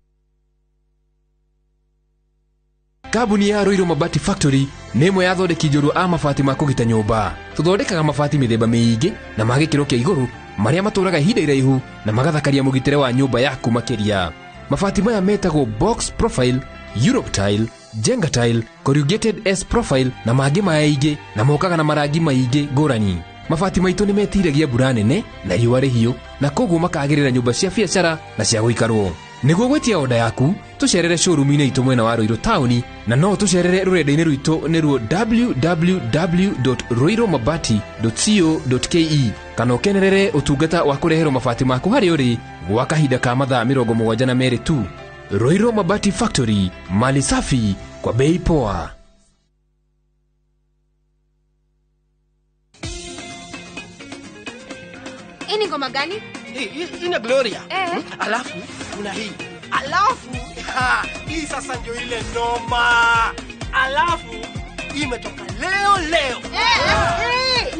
Kambuni ya Ruiru Mabati Factory nĩ ĩmwe ya athondeki njorua a mabati ma kũgita nyũmba. Tũthondekaga mabati mĩthemba mĩingĩ na ma gĩkĩro kĩa igũrũ marĩa matũraga ihinda iraihu na magathakaria mũgitĩre wa nyũmba yaku makĩria. Mabati maya metagwo box profile, Europe tile, Jenga tile, corrugated S profile na mangĩ maingĩ na mokaga na marangi maingĩ ngũrani. Mabati maitũ nĩ metiragia mbura nene na riũa rĩhiũ na koguo makagĩrĩra nyũmba cia biacara na cia gũikarwo. Nĩguo gwĩtia oda yaku, tũcerere showroom-inĩ itũ mwena wa Ruiru taũni, na no tũcerere rũrenda-inĩ rwitũ nĩruo www.ruirumabati.co.ke kana ũkenerere ũtungata wa kũreherwo mabati maku harĩa ũrĩ gwa kahinda ka mathaa 72 tu. Ruiru Mabati Factory, mali safi kwa bei poa. Hii ni ngoma gani? Hii ni Gloria. Alafu kuna hii. Alafu hii sasa ndio ile noma. Alafu imetoka leo leo.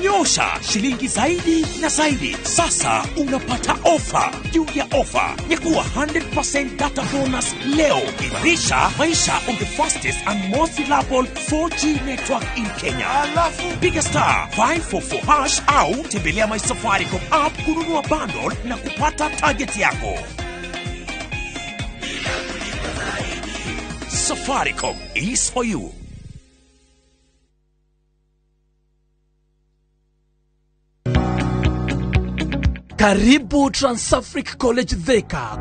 Nyosha shilingi zaidi na zaidi. Sasa unapata ofa juu ya ofa ya kuwa 100% data bonus leo. Imarisha maisha on the fastest and most reliable 4G network in Kenya. Alafu piga star 544 hash au tembelea My Safaricom app kununua bundle na kupata target yako. Safaricom is for you. Karibu Transafric College Thika.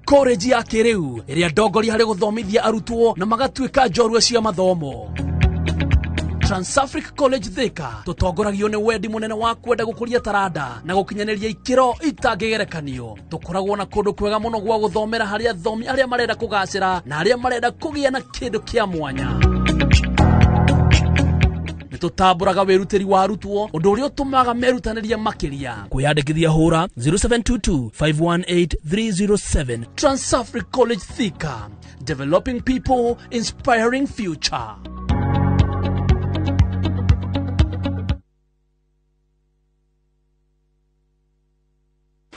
College ya kĩrĩu ĩrĩa ndongoria harĩ gũthomithia arutwo na magatuĩka njorua cia mathomo. Transafric College Thika tũtongoragio nĩ wendi mũnene wa kwenda gũkũria taranda na gũkinyanĩria ikĩro itangĩgerekanio. Tũkoragwo na kũndũ kwega mũno gwa gũthomera harĩ athomi arĩa marenda kũgacĩra na arĩa marenda kũgĩa na kĩndũ kĩa mwanya. Nĩtũtambũraga wĩrutĩri wa arutwo, ũndũ ũrĩa ũtũmaga merutanĩrie makĩria. Kwĩyandĩkithia hũra 0722 518 307. Transafric College Thika, developing people, inspiring future.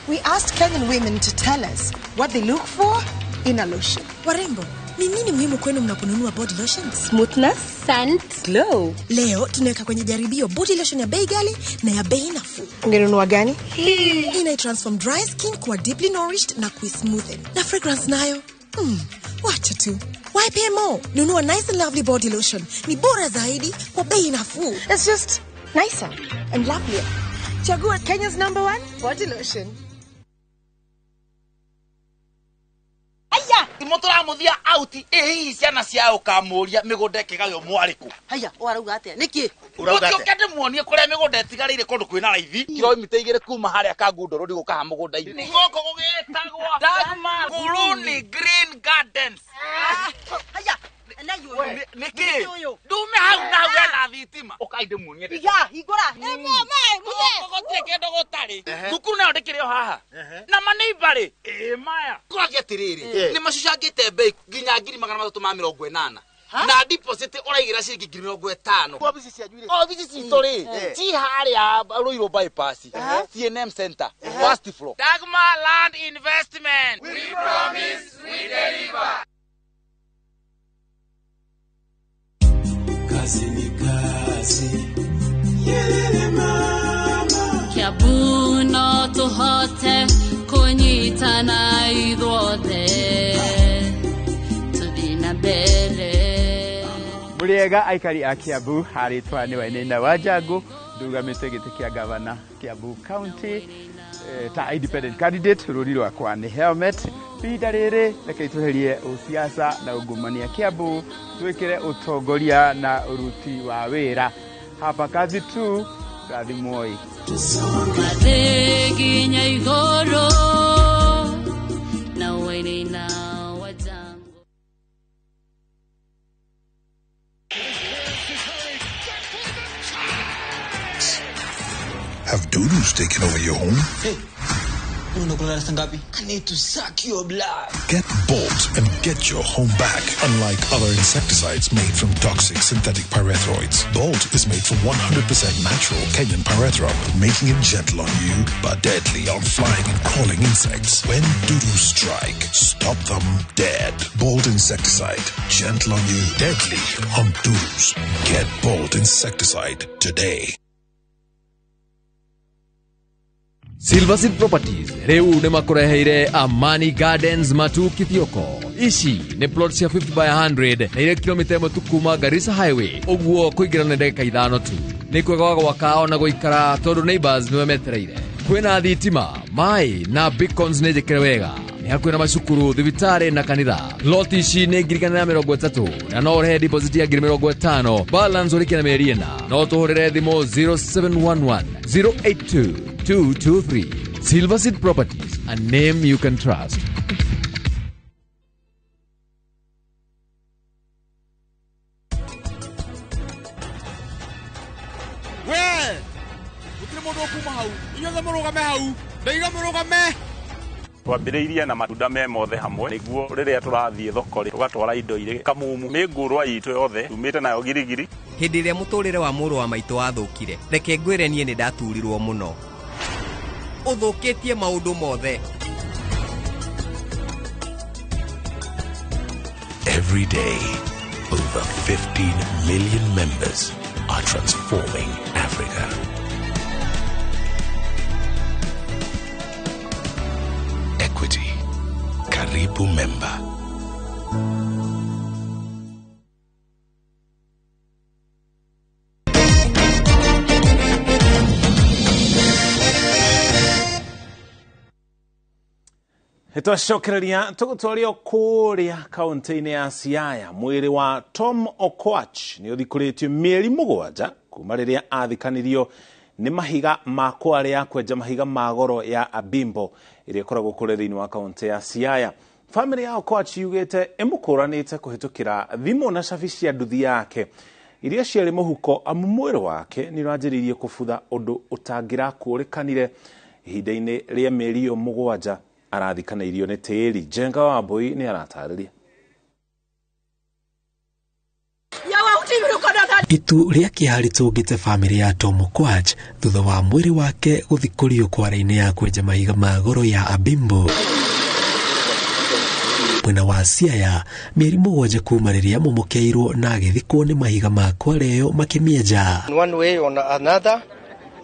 We asked Kenyan women to tell us what they look for in a lotion. Warembo, ni nini muhimu kwenu mnaponunua body lotion? Smoothness, scent, glow. Leo tunaweka kwenye jaribio body lotion ya bei ghali na ya bei nafuu. Ungenunua gani? Hii ina transform dry skin kuwa deeply nourished na kuismoothen. Na fragrance nayo? Wacha tu. Why pay more? Nunua nice and lovely body lotion. Ni bora zaidi kwa bei nafuu. It's just nicer and lovelier. Chagua Kenya's #1 body lotion. Mutura auti ĩ ciana cia ũkamũria mĩgũnda ĩkĩgaywo mwarĩkũ. Haya, ũrauga atĩa? Nĩkĩ? Ũkĩũke ndĩmuonie kũrĩa mĩgũnda ĩtigarĩire kũndũ kwĩna raithi kilomita 2 kuma harĩa Kangundo Road gũka ha mũgũnda-inĩ. Gũkũ gũgĩtagwo Dagmar Nguruni Green Gardens. Haya, na yũ. Nĩkĩ? Ndume hau na hau hena thitima. Ũkai ndĩmuonie. Iga, hingũra. Gũkũ gũtirĩ kĩndũ gũtarĩ. Thukuru nayo ndĩkĩrĩ o haha. Na maneiba rĩ, ĩ maya. Kũragia atĩrĩrĩ, nĩ macucangĩte bei nginya 380,000. Na deposit ũraigĩra ciringi 50,000. Obici cianyu rĩ? Obici citũ rĩ, ci harĩa Ruiru bypass, CNM Center, first floor. Dagmar Land Investment. We promise, we deliver. Kazi ni kazi. Yelele mama. Kiambu no tũhote kũnyitana ithuothe tũthiĩ na mbere. Mũrĩega aikari a Kiambu, harĩtwa nĩ Wainaina wa Njangu, ndugamĩte gĩtĩ kĩa gavana Kiambu County ta independent candidate. Rũri rwakwa nĩ helmet. Ihinda rĩrĩ reke tweherie ũsiasa na ungumania Kiambu, twĩkĩre ũtongoria na ũruti wa wĩra. Hapa kazi tu, rathimwoi. Mathĩ nginya igũrũ na Wainaina wa Njangu. Have dudus taken over your home? Hey, I need to suck your blood. Get Bolt and get your home back. Unlike other insecticides made from toxic synthetic pyrethroids, Bolt is made from 100% natural Kenyan pyrethrum, making it gentle on you but deadly on flying and crawling insects. When dudus strike, stop them dead. Bolt insecticide, gentle on you, deadly on dudus. Get Bolt insecticide today. Silver Seed Properties rĩu nĩ makũreheire Amani Gardens Matu Kithioko. Ici nĩ plot cia 50 by 100 na irĩ kilomita 1 tu kuma Garissa Highway, ũguo kũingĩra nĩ ndagĩka 5 tu. Nĩ kwega wa gwaka ona gũikara tondũ neighbors nĩwe metereire. Kwĩna thitima, maĩ na beacons nĩ njĩkĩre wega. Nĩ hakuhĩ na macukuru, thibitarĩ na kanitha. Plot ici nĩ 130,000 na no ũrĩhe deposit ya 50,000, balance ũrĩkie na mĩeri 4. No tũhũrĩre thimũ 0711 082 223. Silver Seed Properties, a name you can trust. Twambĩrĩirie na matunda me mothe hamwe nĩguo rĩrĩa tũrathiĩ thoko rĩ tũgatwara indo irĩ kamumu. Mĩngũrwa itũ yothe tumĩte nayo girigiri. Hĩndĩ ĩrĩa mũtũrĩre wa mũrũ wa maitũ wathũkire, reke ngwĩre niĩ nĩ ndaturirwo mũno. Ũthũkĩtie maũndũ mothe. Every day, over 15 million members are transforming Africa. Equity. Karibu member. Twacokereria tũgũtwario kũrĩa kaunti-inĩ ya Siaya. Mwĩrĩ wa Tom Okwach nĩ ũthikũrĩtio mĩeri 7 kuma rĩrĩa athikanirio nĩ mahiga ma kware ya kwenja mahiga ma goro ya Abimbo ĩrĩa ĩkoragwo kũrĩa thĩinĩ wa kaunti ya Siaya. Famĩlĩ ya Okwach yugĩte ĩmũkũranĩte kũhĩtũkĩra thimũ na cabi cia nduthi yake iria ciarĩ mũhuko, amu mwĩrĩ wake nĩ ũranjĩrĩirie kũbutha ũndũ ũtangĩrakũrĩkanire ihinda-inĩ rĩa mĩeri ĩyo 7 arathikanĩirio nĩ tĩri. Njenga wa Mbui nĩ aratarĩria. Itu rĩa kĩeha rĩtũngĩte famĩlĩ ya Tom Okwach thutha wa mwĩrĩ wake gũthikũrio kware-inĩ ya kwenja mahiga ma goro ya Abimbo mwena wa Siaya mĩeri 7 kuma rĩrĩa momokeirwo na agĩthikwo nĩ mahiga ma kware ĩyo makĩmĩenja. In one way or another,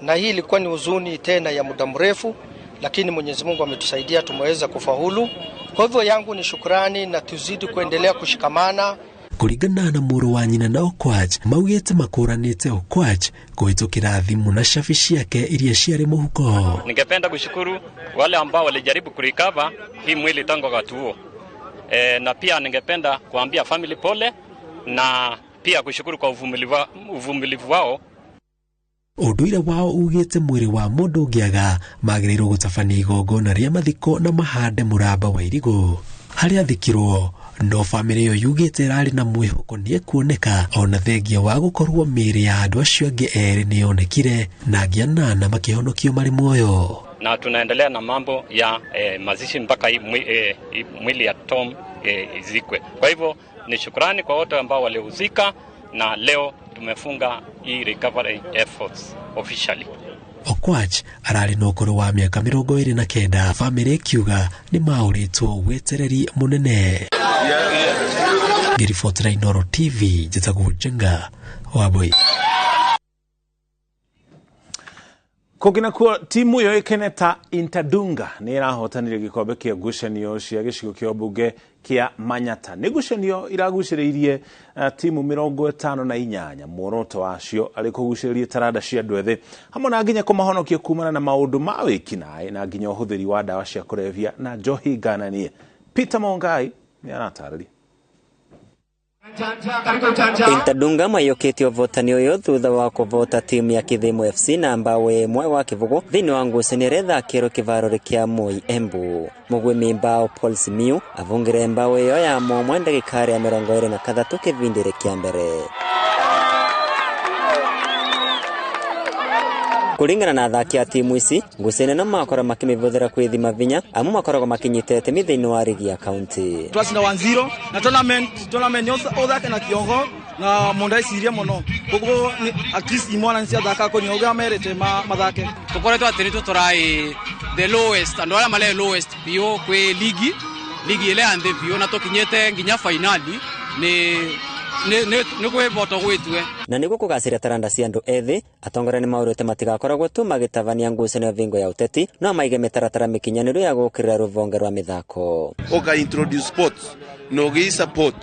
na hii ilikuwa ni huzuni tena ya muda mrefu, lakini Mwenyezi Mungu ametusaidia tumeweza kufaulu. Kwa hivyo yangu ni shukrani na tuzidi kuendelea kushikamana. Kũringana na mũrũ wa nyina na Okwach, maugĩte makũranĩte Okwach kũhĩtũkĩra thimũ na cabi ciake iria ciarĩ mũhuko. Ningependa kushukuru wale ambao walijaribu kurecover hii mwili tangu wakati huo. Na pia ningependa kuambia family pole na pia kushukuru kwa uvumilivu wao. Ũndũire wao ugĩte mwĩrĩ wa mũndũ ũngĩaga magĩrĩirwo gũtabania igongona rĩa mathiko na mahande mũramba wa irigũ harĩa athikirwo. No famĩlĩ ĩyo yugĩte ĩrarĩ na mwĩhoko nĩekuoneka ona thengia wa gũkorwo mĩĩrĩ ya andũ acio angĩ erĩ nĩyonekire na angĩ 8 makĩhonokio marĩ muoyo. Na tunaendelea na mambo ya mazishi mpaka mwili ya Tom izikwe. Kwa hivyo ni shukrani kwa wote ambao walihusika, na leo tumefunga hii recovery efforts officially. Okwach ararĩ na ũkũrũ wa mĩaka 29. Famĩlĩ ĩkiuga nĩ maũrĩtwo wetereri mũnene. Ngĩribotera Inooro TV, njĩtagwo Njenga wa Mbui. Kũngĩ nakuo timu yoĩkaine ta Intadunga nĩ ĩrahotanire gĩkombe kĩa ngucanio cia gĩcigo kĩa ũmbunge kĩa Manyata. Nĩ ngucanio iragucĩrĩirie timu 58, muoroto wacio arĩ kũgucĩrĩria taranda cia andũ ethĩ hamwe na nginya kũmahonokia kumana na maũndũ ma wĩkinaĩ na nginya ũhũthĩri wa ndawa cia kũrebia na njohi ngananie. Peter Mongai nĩ aratarĩria. Intadunga mayũkĩtie ũvotani ũyũ thutha wa kũvota timu ya Kithimo FC na mbaũ 1 wa kĩbũgũ thĩinĩ wa ngucanio ĩrĩa ĩthakĩirwo kĩvaro kĩa Moi Embu. Mũgwĩmi mbao Paul Simiyu avungire mbaũ ĩyo ya momwe ndagĩka ya 23 kĩbindi kĩa mbere. Kũringana na athaki a timu ici, ngucanio ĩno makorwo makĩmĩhũthĩra kwĩthima vinya amu makoragwo makinyĩte itemi thĩinĩ wa rigi ya kaunti. Twacinda 1-0 na tournament yothe ũthake na kĩongo na mũndũ aicirie mũno koguo at least imwana nĩ ciathaka kũnyua ũrĩa merĩte mathake. Tũkoretwo atĩ nĩtũ tũraĩ the lowest, andũ arĩa marĩ lowest biũ kwĩ ligi ĩrĩa ya nthĩ biũ na tũkinyĩte nginya finali nĩ kwĩvota gwĩtue. Na nĩguo kũgacĩria taranda cia andũ ethĩ, atongoria nĩ maũrĩte matigakoragwo tu magĩtabania ngucanio vingo ya ũteti, no maige mĩtaratara mĩkinyanĩru ya gũũkĩrĩra rũvonge rwa mĩthako. Ũka introduce sports na ũgĩi support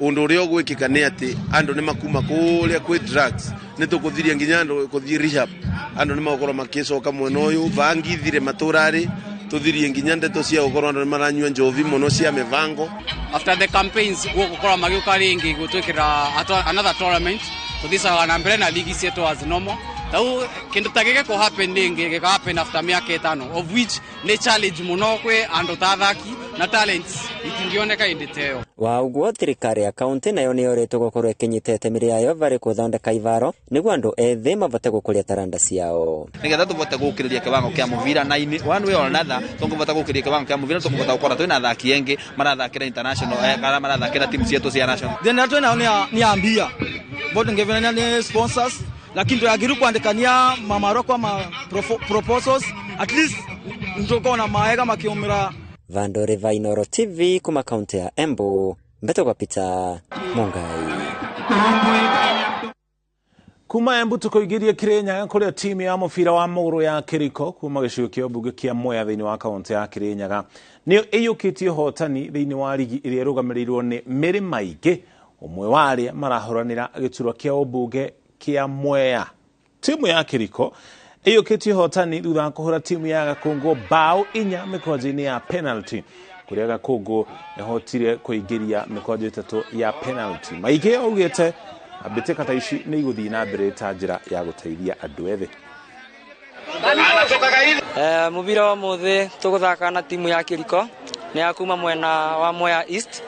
ũndũ ũrĩa ũgwĩkĩka nĩ atĩ andũ nĩ makuma kũrĩa kwĩ drugs, nĩ tũkũthiria nginya andũ kũthiĩ rehab, andũ nĩ magũkorwo makĩcoka mwena ũyũ, bangi ithire matũra-rĩ Tuthirie nginya ndeto cia gukorwo andu maranyua njovi muno cia mivango. After the campaigns gukorwo magiuka ringi gutwikira another tournament tuthicaga na mbere na ligi cietu as normal. Tau kindu ta giki ku happen ringi gika happen after miaka 5 of which ni challenge muno kwi andu ta athaki na talents itingioneka indi teo. Wa uguo thirikari ya kaunti nayo niyoretwo gukorwo ikinyita itemi riayo vari kuthondeka ivaro niguo andu ethi mavote gukuria taranda ciao. Nigetha tuvote gukiriria kiwango kia muvira na one way or another tunguvota gukiria kiwango kia muvira tunguvota gukora twina athaki engi marathakira international kana marathakira team cietu cia national. Thina twina ni ambia both ngevena ni sponsors lakini tuyagiru kuandikania mamaroko ma proposals at least ndokona maega makiumira. Vandore Vainoro TV kuma kaunti ya Embu, mbeto kwa Peter Mungai. Kuma Embu tukoigirie Kirinyaga kuria timu ya mubira wa maguru ya Kiriko kuma gicigo kia mbunge kia Mwea thiini wa kaunti ya Kirinyaga niyo iyukitie hotani thiini wa ligi iria irugamirirwo ni Mary Maingĩ, umwe wa aria marahuranira giturwa kia ubunge kia Mwea. Timu ya Kiriko iyukitie hotani thutha wa kuhura timu ya Gakungu bao 4 mikwaju-inĩ ya penalty, kuria Gakungu ihotire kuingiria mikwaju 3 ya penalty. Maingĩ augĩte mbĩtĩka ta ici nĩ igũthiĩ na mbere ta njĩra ya gũteithia andũ ethĩ. Mubira wa muthi tuguthaka na timu ya Kiriko ni ya kuma mwena wa Mwea East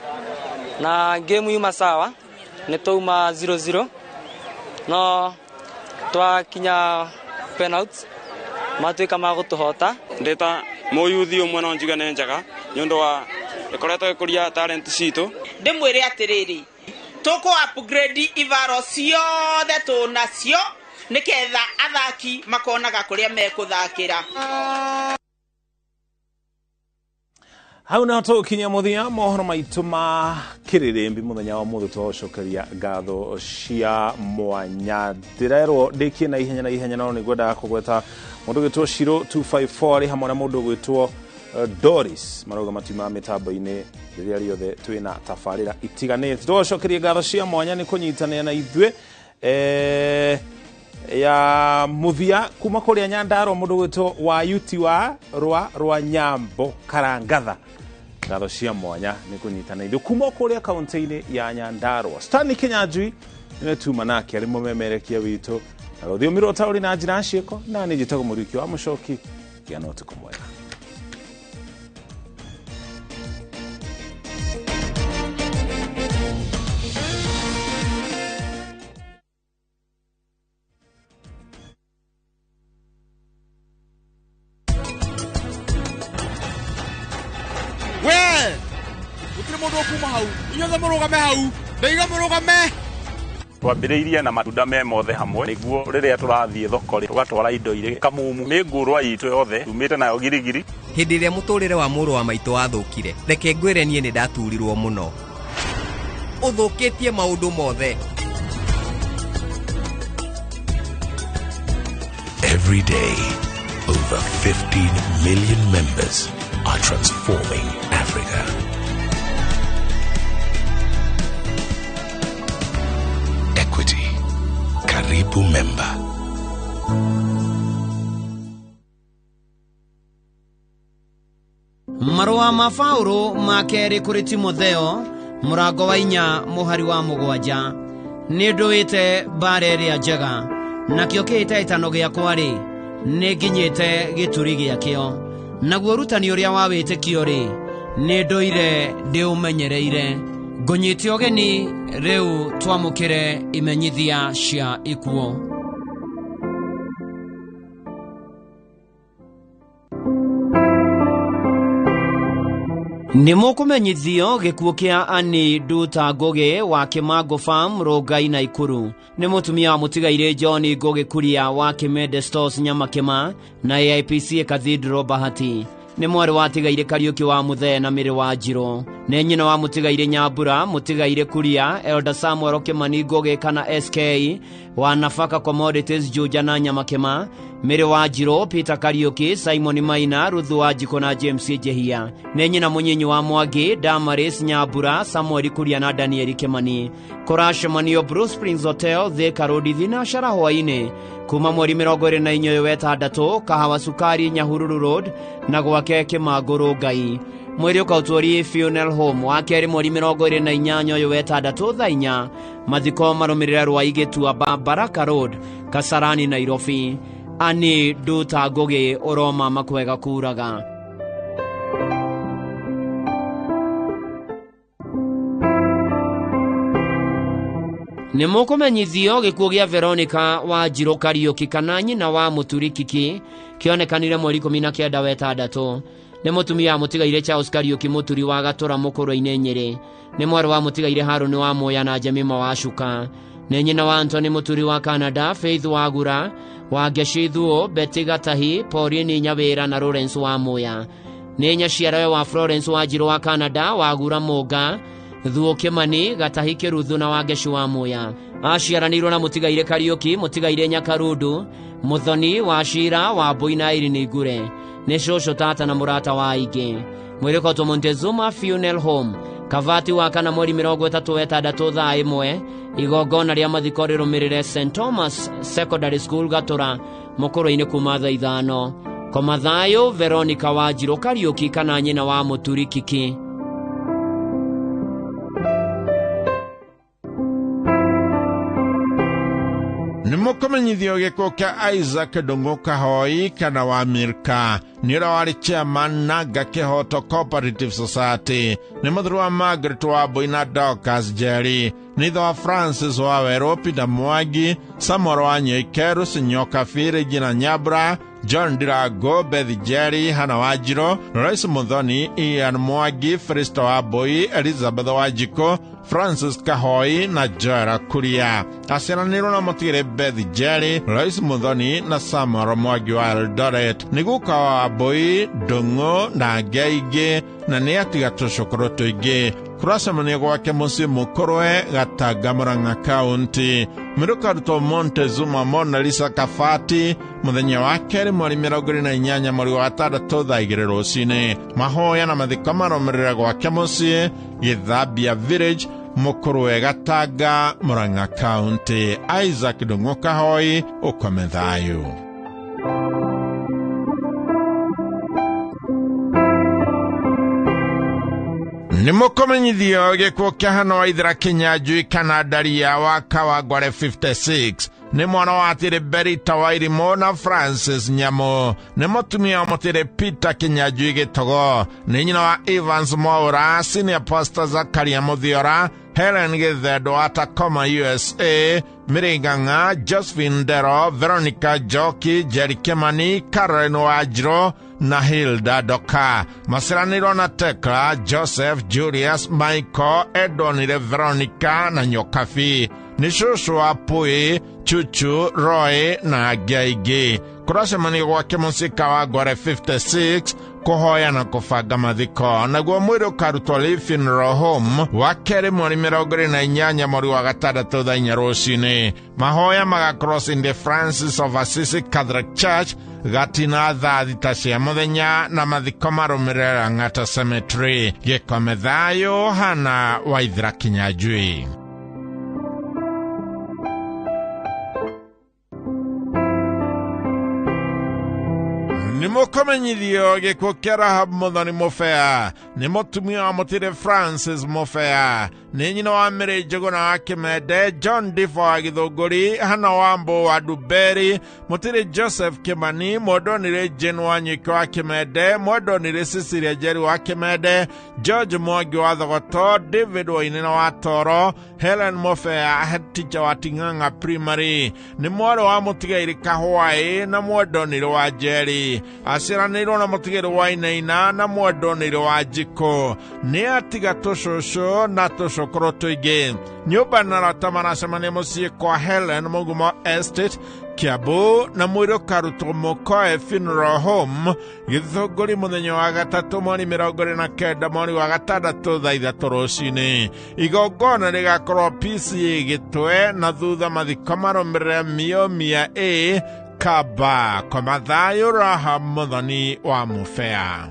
na game yuma sawa ni twauma 0-0 no twakinya penalty matuika ma gutuhota. Ndeta muyuthi umwe no njuge nĩ njega nĩ ũndũ wa ĩkoretwo ĩkũria talent citũ. Ndĩmwĩre atĩrĩrĩ, tũkũ upgrade ivaro ciothe tũnacio nĩketha athaki makonaga kũrĩa mekũthakĩra. Hau no tũkinya mũthia mohoro maitũ ma kĩrĩrĩmbi mũthenya wa mũthĩ twacokeria ngatho cia mwanya. Ndĩrerwo ndĩkie na ihenya no nĩngwendaga kũgweta mũndũ gwĩtwo Shiro 254 arĩ hamwe na mũndũ gwĩtwo Doris marauga matiuma mĩtambo-inĩ rĩrĩa rĩothe twĩna tabarĩra itiganĩte. Twacokeria ngatho cia mwanya nĩ kũnyitanĩra na ithuĩ ya muthia kuma kuria Nyandarua mũndũ gwĩtwo wa yuti wa rwa Nyambo Karangatha. Ngatho cia mwanya nĩ kũnyitana ithuĩ kuma kũrĩa kaunti-inĩ ya Nyandarua. Stanley Kinyanjui nĩwe tuma nake arĩ mũmemerekia witũ na rũthiomi rwa ũtaũri na njĩra ciĩko, na niĩ njĩtagwo Mũriũki wa Mũcoki. Gĩa na ũtukũ mwega. Twambĩrĩirie na matunda me mothe hamwe nĩguo rĩrĩa tũrathiĩ thoko tũgatwara indo irĩ kamumu. Mĩngũrwa itũ yothe tumĩte nayo girigiri. Hĩndĩ ĩrĩa mũtũrĩre wa mũrũ wa maitũ wathũkire, reke ngwĩre niĩ nĩ ndaturirwo mũno. Ũthũkĩtie maũndũ mothe. Every day, over 15 million members are transforming Africa. Equity. Karibu member. Marũa ma Paũlũ ma kerĩ kũrĩ Timotheo mũrango wa 4 mũhari wa 7. Nĩ ndũĩte mbara ĩrĩa njega, nakĩo kĩhĩtahĩtano gĩakwa-rĩ, nĩ nginyĩte gĩturi gĩakĩo. Naguo ũrutani ũrĩa wa wĩtĩkio-rĩ, nĩ ndũire ndĩũmenyereire. Ngũnyite ũgeni rĩu twamũkĩre imenyithia cia ikuũ. Nĩ mũkũmenyithio gĩkuũ kĩa Annie Nduta Ngũgĩ wa Kĩmango Farm Rongai Naikuru. Nĩ mũtumia wa mũtigairĩ John Ngũgĩ Kuria wa Kĩmende Stores Nyamakĩma na AIPC Cathedral Bahati. Nĩ mwarĩ wa tigairĩ Kariũki wa Mũthee na Mĩrĩ wa Njirũ. Nĩ nyina wa Mũtigairĩ Nyambura, Mũtigairĩ Kuria, Elder Samuel Kimani Ngũgĩ kana SK wa Nafaka Commodities Juja na Nyamakima, Mary Wanjirũ, Peter Kariuki, Simon Maina, Ruth Wanjikũ na James Njehia. Nĩ nyina mũnyinyi wa Mwangi, Damaris Nyambura, Samuel Kuria na Daniel Kimani. Kũracemanio Blue Springs Hotel, Thika Road, Thinashara hwaĩ-inĩ kuma mweri 24 ũyũ wetandatũ, Kahawa Sukari Nyahururu Road na gwake Kĩmangũ Rũngai. Mwĩrĩ ũkaũtwari Funeral Home wa kerĩ mweri 28 ũyũ wetandatũ thaa 4. Mathiko marũmĩrĩre Rwai Gĩtuamba Baraka Road, Kasarani, Nairobi. Ani Nduta Ngũgĩ ũroma makwega kuraga. Nĩ mũkũmenyithio gĩkuũ gĩa Veronica Wanjirũ Kariũki kana nyina wa Mũturi Kiki kĩonekanire mweri 19 wetandatũ. Nĩ mũtumia wa Mũtigairĩ Charles Kariũki Mũturi wa Gatũra Mũkũrwe-inĩ Nyĩrĩ. Nĩ mwarĩ wa Mũtigairĩ Harũni wa Muya na Jemima wa Cuka. Nĩ nyina wa Anthony Mũturi wa Canada, Faith Wagura, Wangeci Thuo, Betty Gatahi, Pauline Nyawĩra na Lawrence wa Muya. Nĩ nyaciarawe wa Florence Wanjirũ wa Canada, Wagura Mũnga, Thuo Kimani, Gatahi Kĩruthu na Wangeci wa Muya. Aciaranĩirwo na Mũtigairĩ Kariũki, Mũtigairĩ Nyakarundu, Mũthoni wa Cira wa Mbui na Irene Ngure. Nĩ cũcũ tata na mũrata wa aingĩ. Mwĩrĩ ũkaũtwo Montezuma Funeral Home, Kavati wa kana mweri 36 thaa 1. Igongona rĩa mathiko rĩrũmĩrĩre St Thomas Secondary School Gatũra Mũkũrwe-inĩ kuma thaa 5. Koma thayũ Veronica Wanjirũ Kariũki kana nyina wa Mũturi Kiki. Nĩ mũkũmenyithio gĩkuũ kĩa Isaac Ndung'u Kahoi kana wa Mirka, nĩ ũrĩa warĩ chairman Nanga Kĩhoto Cooperative Society, nĩ mũthuri wa Margaret Wambui na Dorcas Njeri, nĩ ithe wa Francis wa Werũ, Peter Mwangi, Samuel wa Nyoike, Lucy Nyokabi, Regina Nyambura, John Ndirango, Beth Njeri, Hannah Wanjirũ, Lois Muthoni, Ian Mwangi, Fristo Wambui, Elizabeth Wanjikũ, Francis Kahoi na Joel Kuria. Aciaranĩirwo na Mũtigĩrĩ Beth Njeri, Lois Muthoni na Samuel Mwangi wa Eldoret. Nĩ guka wa Wambui, Ndung'u na angĩ aingĩ, na nĩ atiga tũcũkũrũ tũingĩ. Kũracemania gwake mũciĩ Mũkũrwe, Gatanga, Murang'a County. Mwĩrĩ ũkarutwo Montezuma Mona Lisa Kabati mũthenya wa kerĩ mweri 28 mweri wa gatandatũ thaa 2 rũcinĩ. Mahoya na mathiko marũmĩrĩre gwake mũciĩ Gĩthambia Village, Mũkũrwe, Gatanga, Murang'a County. Isaac Ndung'u Kahoi, ũkome thayũ. Nĩ mũkũmenyithio gĩkuũ kĩa Hannah Waithera Kĩnyanjui kana Ndaria wa Kawangware 56. Nĩ mwana wa Atĩrĩ Berita Wairimũ na Francis Nyamũ. Nĩ mũtumia wa Mũtĩrĩ Peter Kĩnyanjui Gĩtogo. Nĩ nyina wa Evans Mwaũra, Senior Pastor Zakaria Mũthiora, Helen Gĩthendo wa Tacoma USA, Mĩrĩng'ang'a, Josephine Ndero, Veronica Njoki, Jerry Kimani, Caroline Wanjirũ na Hilda Doka. Maciaranĩirwo na Tekla, Joseph, Julius, Michael, Edonire, Veronica na Nyokabi. Nĩ cũcũ wa Pui, Chuchu, Roy na angĩ aingĩ. Kũracemania gwake mũciĩ Kawangware 56 kũhoya na kũbanga mathiko. Naguo mwĩrĩ ũkarutwo Lee Funeral Home wa kerĩ mweri 28 mweri wa gatandatũ thaa 4 rũcinĩ. Mahoya magakorwo St Francis of Assisi Catholic Church Gatina thaa 6 cia mũthenya na mathiko marũmĩrĩre Lang'ata Cemetery. Gĩkome thayũ. Hannah Waithera Kĩnyanjui. Nĩ mũkũmenyithio gĩkuũ kĩa Rahab Muthoni Mũbea. Nĩ mũtumia wa Mũtĩrĩ Francis Mũbea. Nĩ nyina wa Mary Njũgũna wa Kĩmende, John Divo wa Gĩthũngũri, Hannah Wambũ wa Nduberi, Mũtĩrĩ Joseph Kimani, Mwendonire Jane wa Nyũike wa Kĩmende, Mwendonire Cecilia Njeri wa Kĩmende, George Mwangi wa Thogoto, David Wainina wa Toro, Helen Mũbea, head teacher wa Ting'ang'a Primary. Nĩ mwarĩ wa Mũtigairĩ Kahwaĩ na Mwendonire wa Njeri. Aciaranĩirwo na Mũtigairĩ wa Inaina na Mwendonire wa Njikũ. Nĩ atiga tũcũcũ na tũcũkũrũ tũingĩ. Nyũmba na arata maracemania mũciĩ kwa Helen Mũgumo Estate, Kiambu na mwĩrĩ ũkarutwo Mũkoe Funeral Home Gĩthũngũri mũthenya wa gatatũ mweri 29 mweri wa gatandatũ thaa 3 rũcinĩ. Igongona rĩgakorwo PCA Gĩtwe na thutha mathiko marũmĩrĩre Miomia A Kaba kwa Mathayo Raha Muthoni wa Mũbea.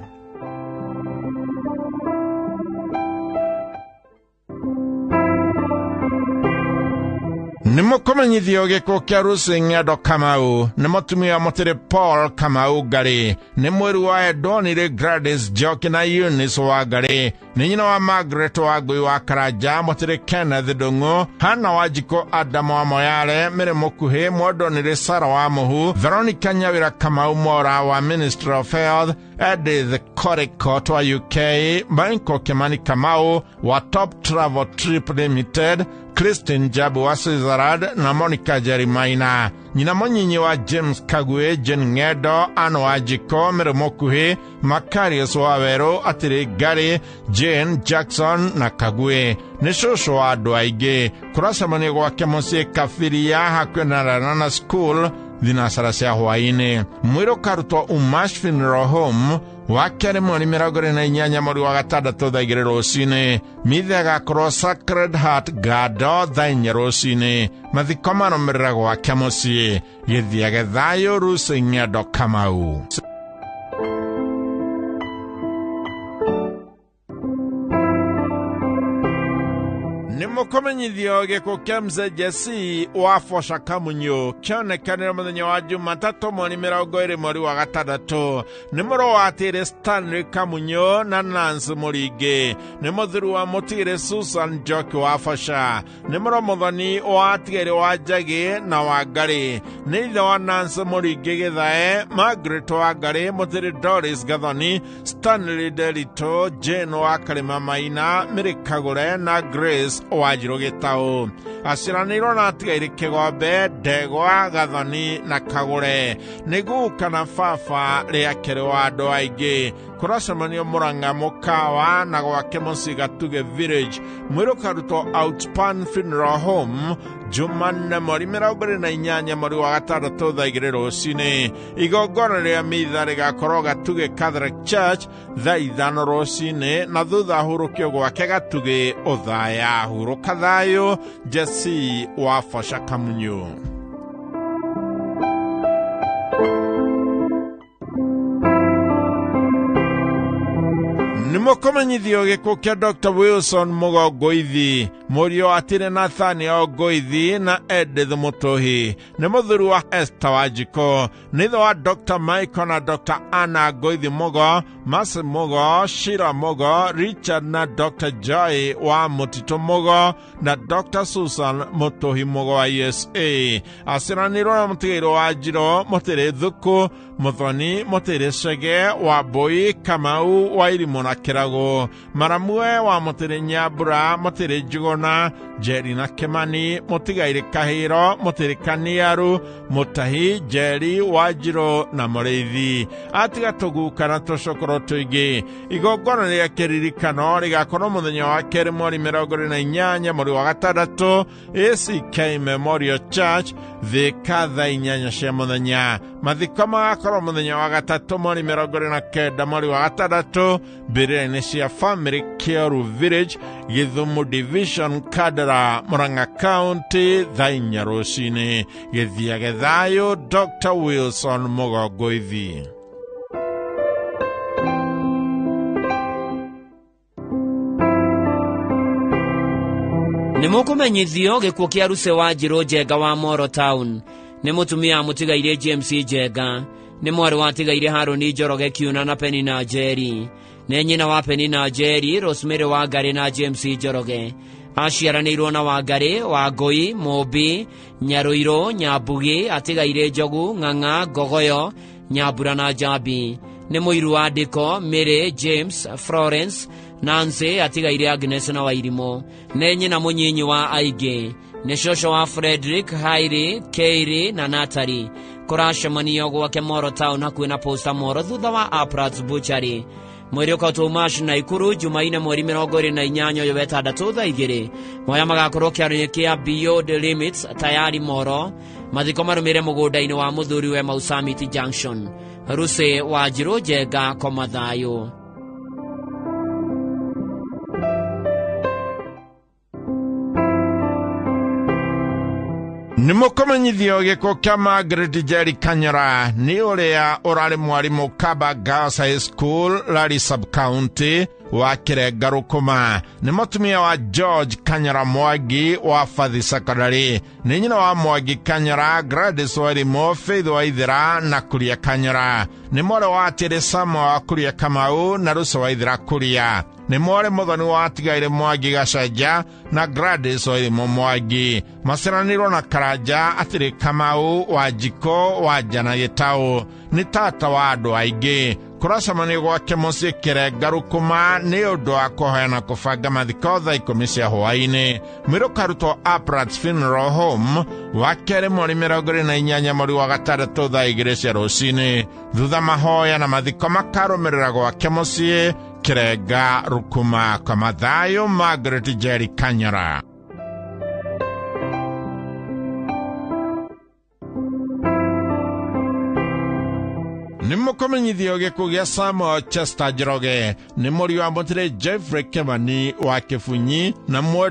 Nĩ mũkũmenyithio gĩkuũ kĩa Lucy Ng'endo Kamau, nĩ mũtumia mũtĩrĩ Paul Kamau Ngarĩ, nĩ mwĩrĩ wa Edonire Gladys Njoki na Eunice Wangari, nĩ nyina wa Margaret Wangui wa Karanja, mũtĩrĩ Kenneth Ndung'u, Hannah Wanjikũ, Adam wa Moyale, Mary Mũkuhĩ, Mwendonire Sarah wa Mũhu, Veronica Nyawira Kamau Mora wa Ministry of Health, Edith Korikot wa UK, Michael Kimani Kamau wa Top Travel Trip Limited, Christine Jabu wa Switzerland na Monica Jerimaina, nyina mũnyinyi wa James Kagwe, Jane Ng'endo, Ann Wanjikũ, Mary Mũkuhĩ, Macarius wa Werũ, Atĩrĩ Ngari, Jane Jackson na Kagwe. Nĩ cũcũ wa andũ aingĩ. Kũracemanio gwake mũciĩ Kabiria hakuhĩ na Ranana School thinacara cia hwaĩ-inĩ. Mwĩrĩ ũkarutwo Umash Funeral Home wa kerĩ mweri 28 mweri wa gatandatũ thaa 2 rũcinĩ. Mithe agakorwo Sacred Heart Gado thaa 4 rũcinĩ. Mathiko marũmĩrĩra gwake mũciĩ. Gĩthiage thayũ Lucy Ng'endo Kamau. Nĩ mũkũmenyithio gĩkuũ kĩa Mzee Jesse wa Bosha Kamunyu kĩonekanire mũthenya wa Jumatatũ mweri 20 mweri wa gatandatũ. Nĩ mũrũ wa Atĩrĩ Stanley Kamunyu na Nancy Mũringĩ. Nĩ mũthuri wa Mũtigĩrĩ Susan Njoki wa Bosha. Nĩ mũrũ mũthoni wa Atigĩrĩ wa Njagĩ na wa Ngarĩ. Nĩ ithe wa Nancy Mũringĩ Gĩthae, Margaret wa Ngarĩ, Mũtĩrĩ Doris Gathoni, Stanley Delito, Jane wa Karĩma Maina, Mary Kagũre na Grace Wanjirũ Gĩtaũ. Aciaranĩirwo na Atigaire Kĩgombe, Ndegwa, Gathoni na Kagũre. Nĩ guka na baba rĩa kerĩ wa andũ aingĩ. Kũracemanio Mũrang'a Mũkawa na gwake mũciĩ Gatuge Village. Mwĩrĩ ũkarutwo Outspan Funeral Home Jumanne mweri 28 mweri wa gatandatũ thaa 2 rũcinĩ. Igongona rĩa mitha rĩgakorwo Gatuge Catholic Church thaa 5 rũcinĩ na thutha hurũkio gwake Gatuge Ũthaya. Hurũka thayũ Jesse wa Bosha Kamunyu. Nĩ mũkũmenyithio gĩkuũ kĩa Dr. Wilson Mũgongoithi, mũriũ wa Atĩrĩ Nathaniel Ngoithi na Edith Mũtũhi. Nĩ mũthuri wa Esther Wanjikũ. Nĩ ithe wa Dr. Michael na Dr. Anna Ngoithi Mũgo, Mercy Mũgo, Sheila Mũgo, Richard na Dr. Joy wa Mũtitũ Mũgo na Dr. Susan Mũtũhi Mũgo wa USA. Aciaranĩirwo na mũtigĩrĩ wa Njirũ, Mũtĩrĩ Thuku, Mũthoni, Mũtĩrĩ Chege, Wambũi, Kamau wa Irimũ na Kĩrago, Maramue wa Mũtĩrĩ Nyambura, Mũtĩrĩ Njuguna, Njeri na Kĩmani, Mũtigairĩ Kahĩro, Mũtĩrĩ Kaniaru, Mũtahi, Njeri, Wanjirũ na Mũrĩithi. Atiga tũguka na tũcũkũrũ tũingĩ. Igongona rĩa kĩririkano rĩgakorwo mũthenya wa kerĩ mweri 28 mweri wa gatandatũ ACK Memorial Church Thika thaa 8 cia mũthenya. Mathiko magakorwo mũthenya wa gatatũ mweri 29 mweri wa gatandatũ mbĩrĩra-inĩ cia Family Kĩoru Village, Gĩthumo Division, Kandara, Murang'a County thaa 4 rũcinĩ. Gĩthiage thayũ Dr. Wilson Mũgongoithi. Nĩ mũkũmenyithio gĩkuũ kĩa Ruse wa Njirũ Njenga wa Moro Town. Nĩ mũtumia mũtigaire James Njenga. Nĩ mwarĩ wa tigaire Harũni Njoroge Kiuna na Penina Njeri. Nĩ nyina wa Penina Njeri, Rosemary Wangari na James Njoroge. Aciaranĩirwo na Wangari, Wangũi, Mũmbi, Nyarũirũ, Nyambugi, atigaire Njogu, Ng'ang'a, Ngogoyo, Nyambura na Njambi. Nĩ mũiru wa Ndĩko, Mary, James, Florence, Nancy, atigaire Agnes na Wairimũ. Nĩ nyina mũnyinyi wa aingĩ. Nĩ cũcũ wa Frederick, Hairi, Keiri na Natalie. Kũracemanio gwake Moro Town hakuhĩ na Posta Moro thutha wa Aprats Butchery. Mwĩrĩ ũkautwo Mash Naikuru Jumaine mweri 28 ũyũ wetandatũ thaa 2. Moya magakorwo kĩaro-inĩ kĩa Beyond Limits tayari Moro. Mathiko marũmĩrĩre mũgũnda-inĩ wa mũthuri we Mau Summit Junction. Ruse wa Njirũ Njenga koma thayũ. Nĩ mũkũmenyithio gĩkuũ kĩa Margaret Njeri Kanyora nĩ ũrĩa ũrarĩ mwarimũ Kaba Girls High School Lari Sub-County wa Kĩrenga Rũkũma. Nĩ mũtumia wa George Kanyora Mwangi wa Fathi Secondary. Nĩ nyina wa Mwangi Kanyora, Gladys Wairimu, Faith Waithera na Kuria Kanyora. Nĩ mwarĩ wa Atĩrĩ Samuel wa Kuria Kamau na Rusa Waithera Kuria. Nĩ mwarĩ mũthoni wa Atigaire Mwangi Gacanja na Gladys Wairimu Mwangi. Maciaranĩirwo na Karanja Atĩrĩ Kamau wa Njiko wa Njana Gĩtaũ. Nĩ tata wa andũ aingĩ. Kũracemanio gwake mũciĩ Kĩrenga Rũkũma nĩ ũndũ wa kũhoya na kũbanga mathiko thaa 10 cia hwaĩ-inĩ. Mwĩrĩ ũkarutwo Aprats Funeral Home wa kerĩ mweri 28 mweri wa gatandatũ thaa 2 cia rũcinĩ. Thutha mahoya na mathiko makarũmĩrĩra gwake mũciĩ Kĩrenga Rũkũma. Kwa mathayo Margaret Njeri Kanyora. Nĩ mũkũmenyithio gĩkuũ gĩa Samuel Chester Njoroge. Nĩ mũriũ wa Mũtĩrĩ Jeffrey Kimani wa Kĩbunyi na mwendwa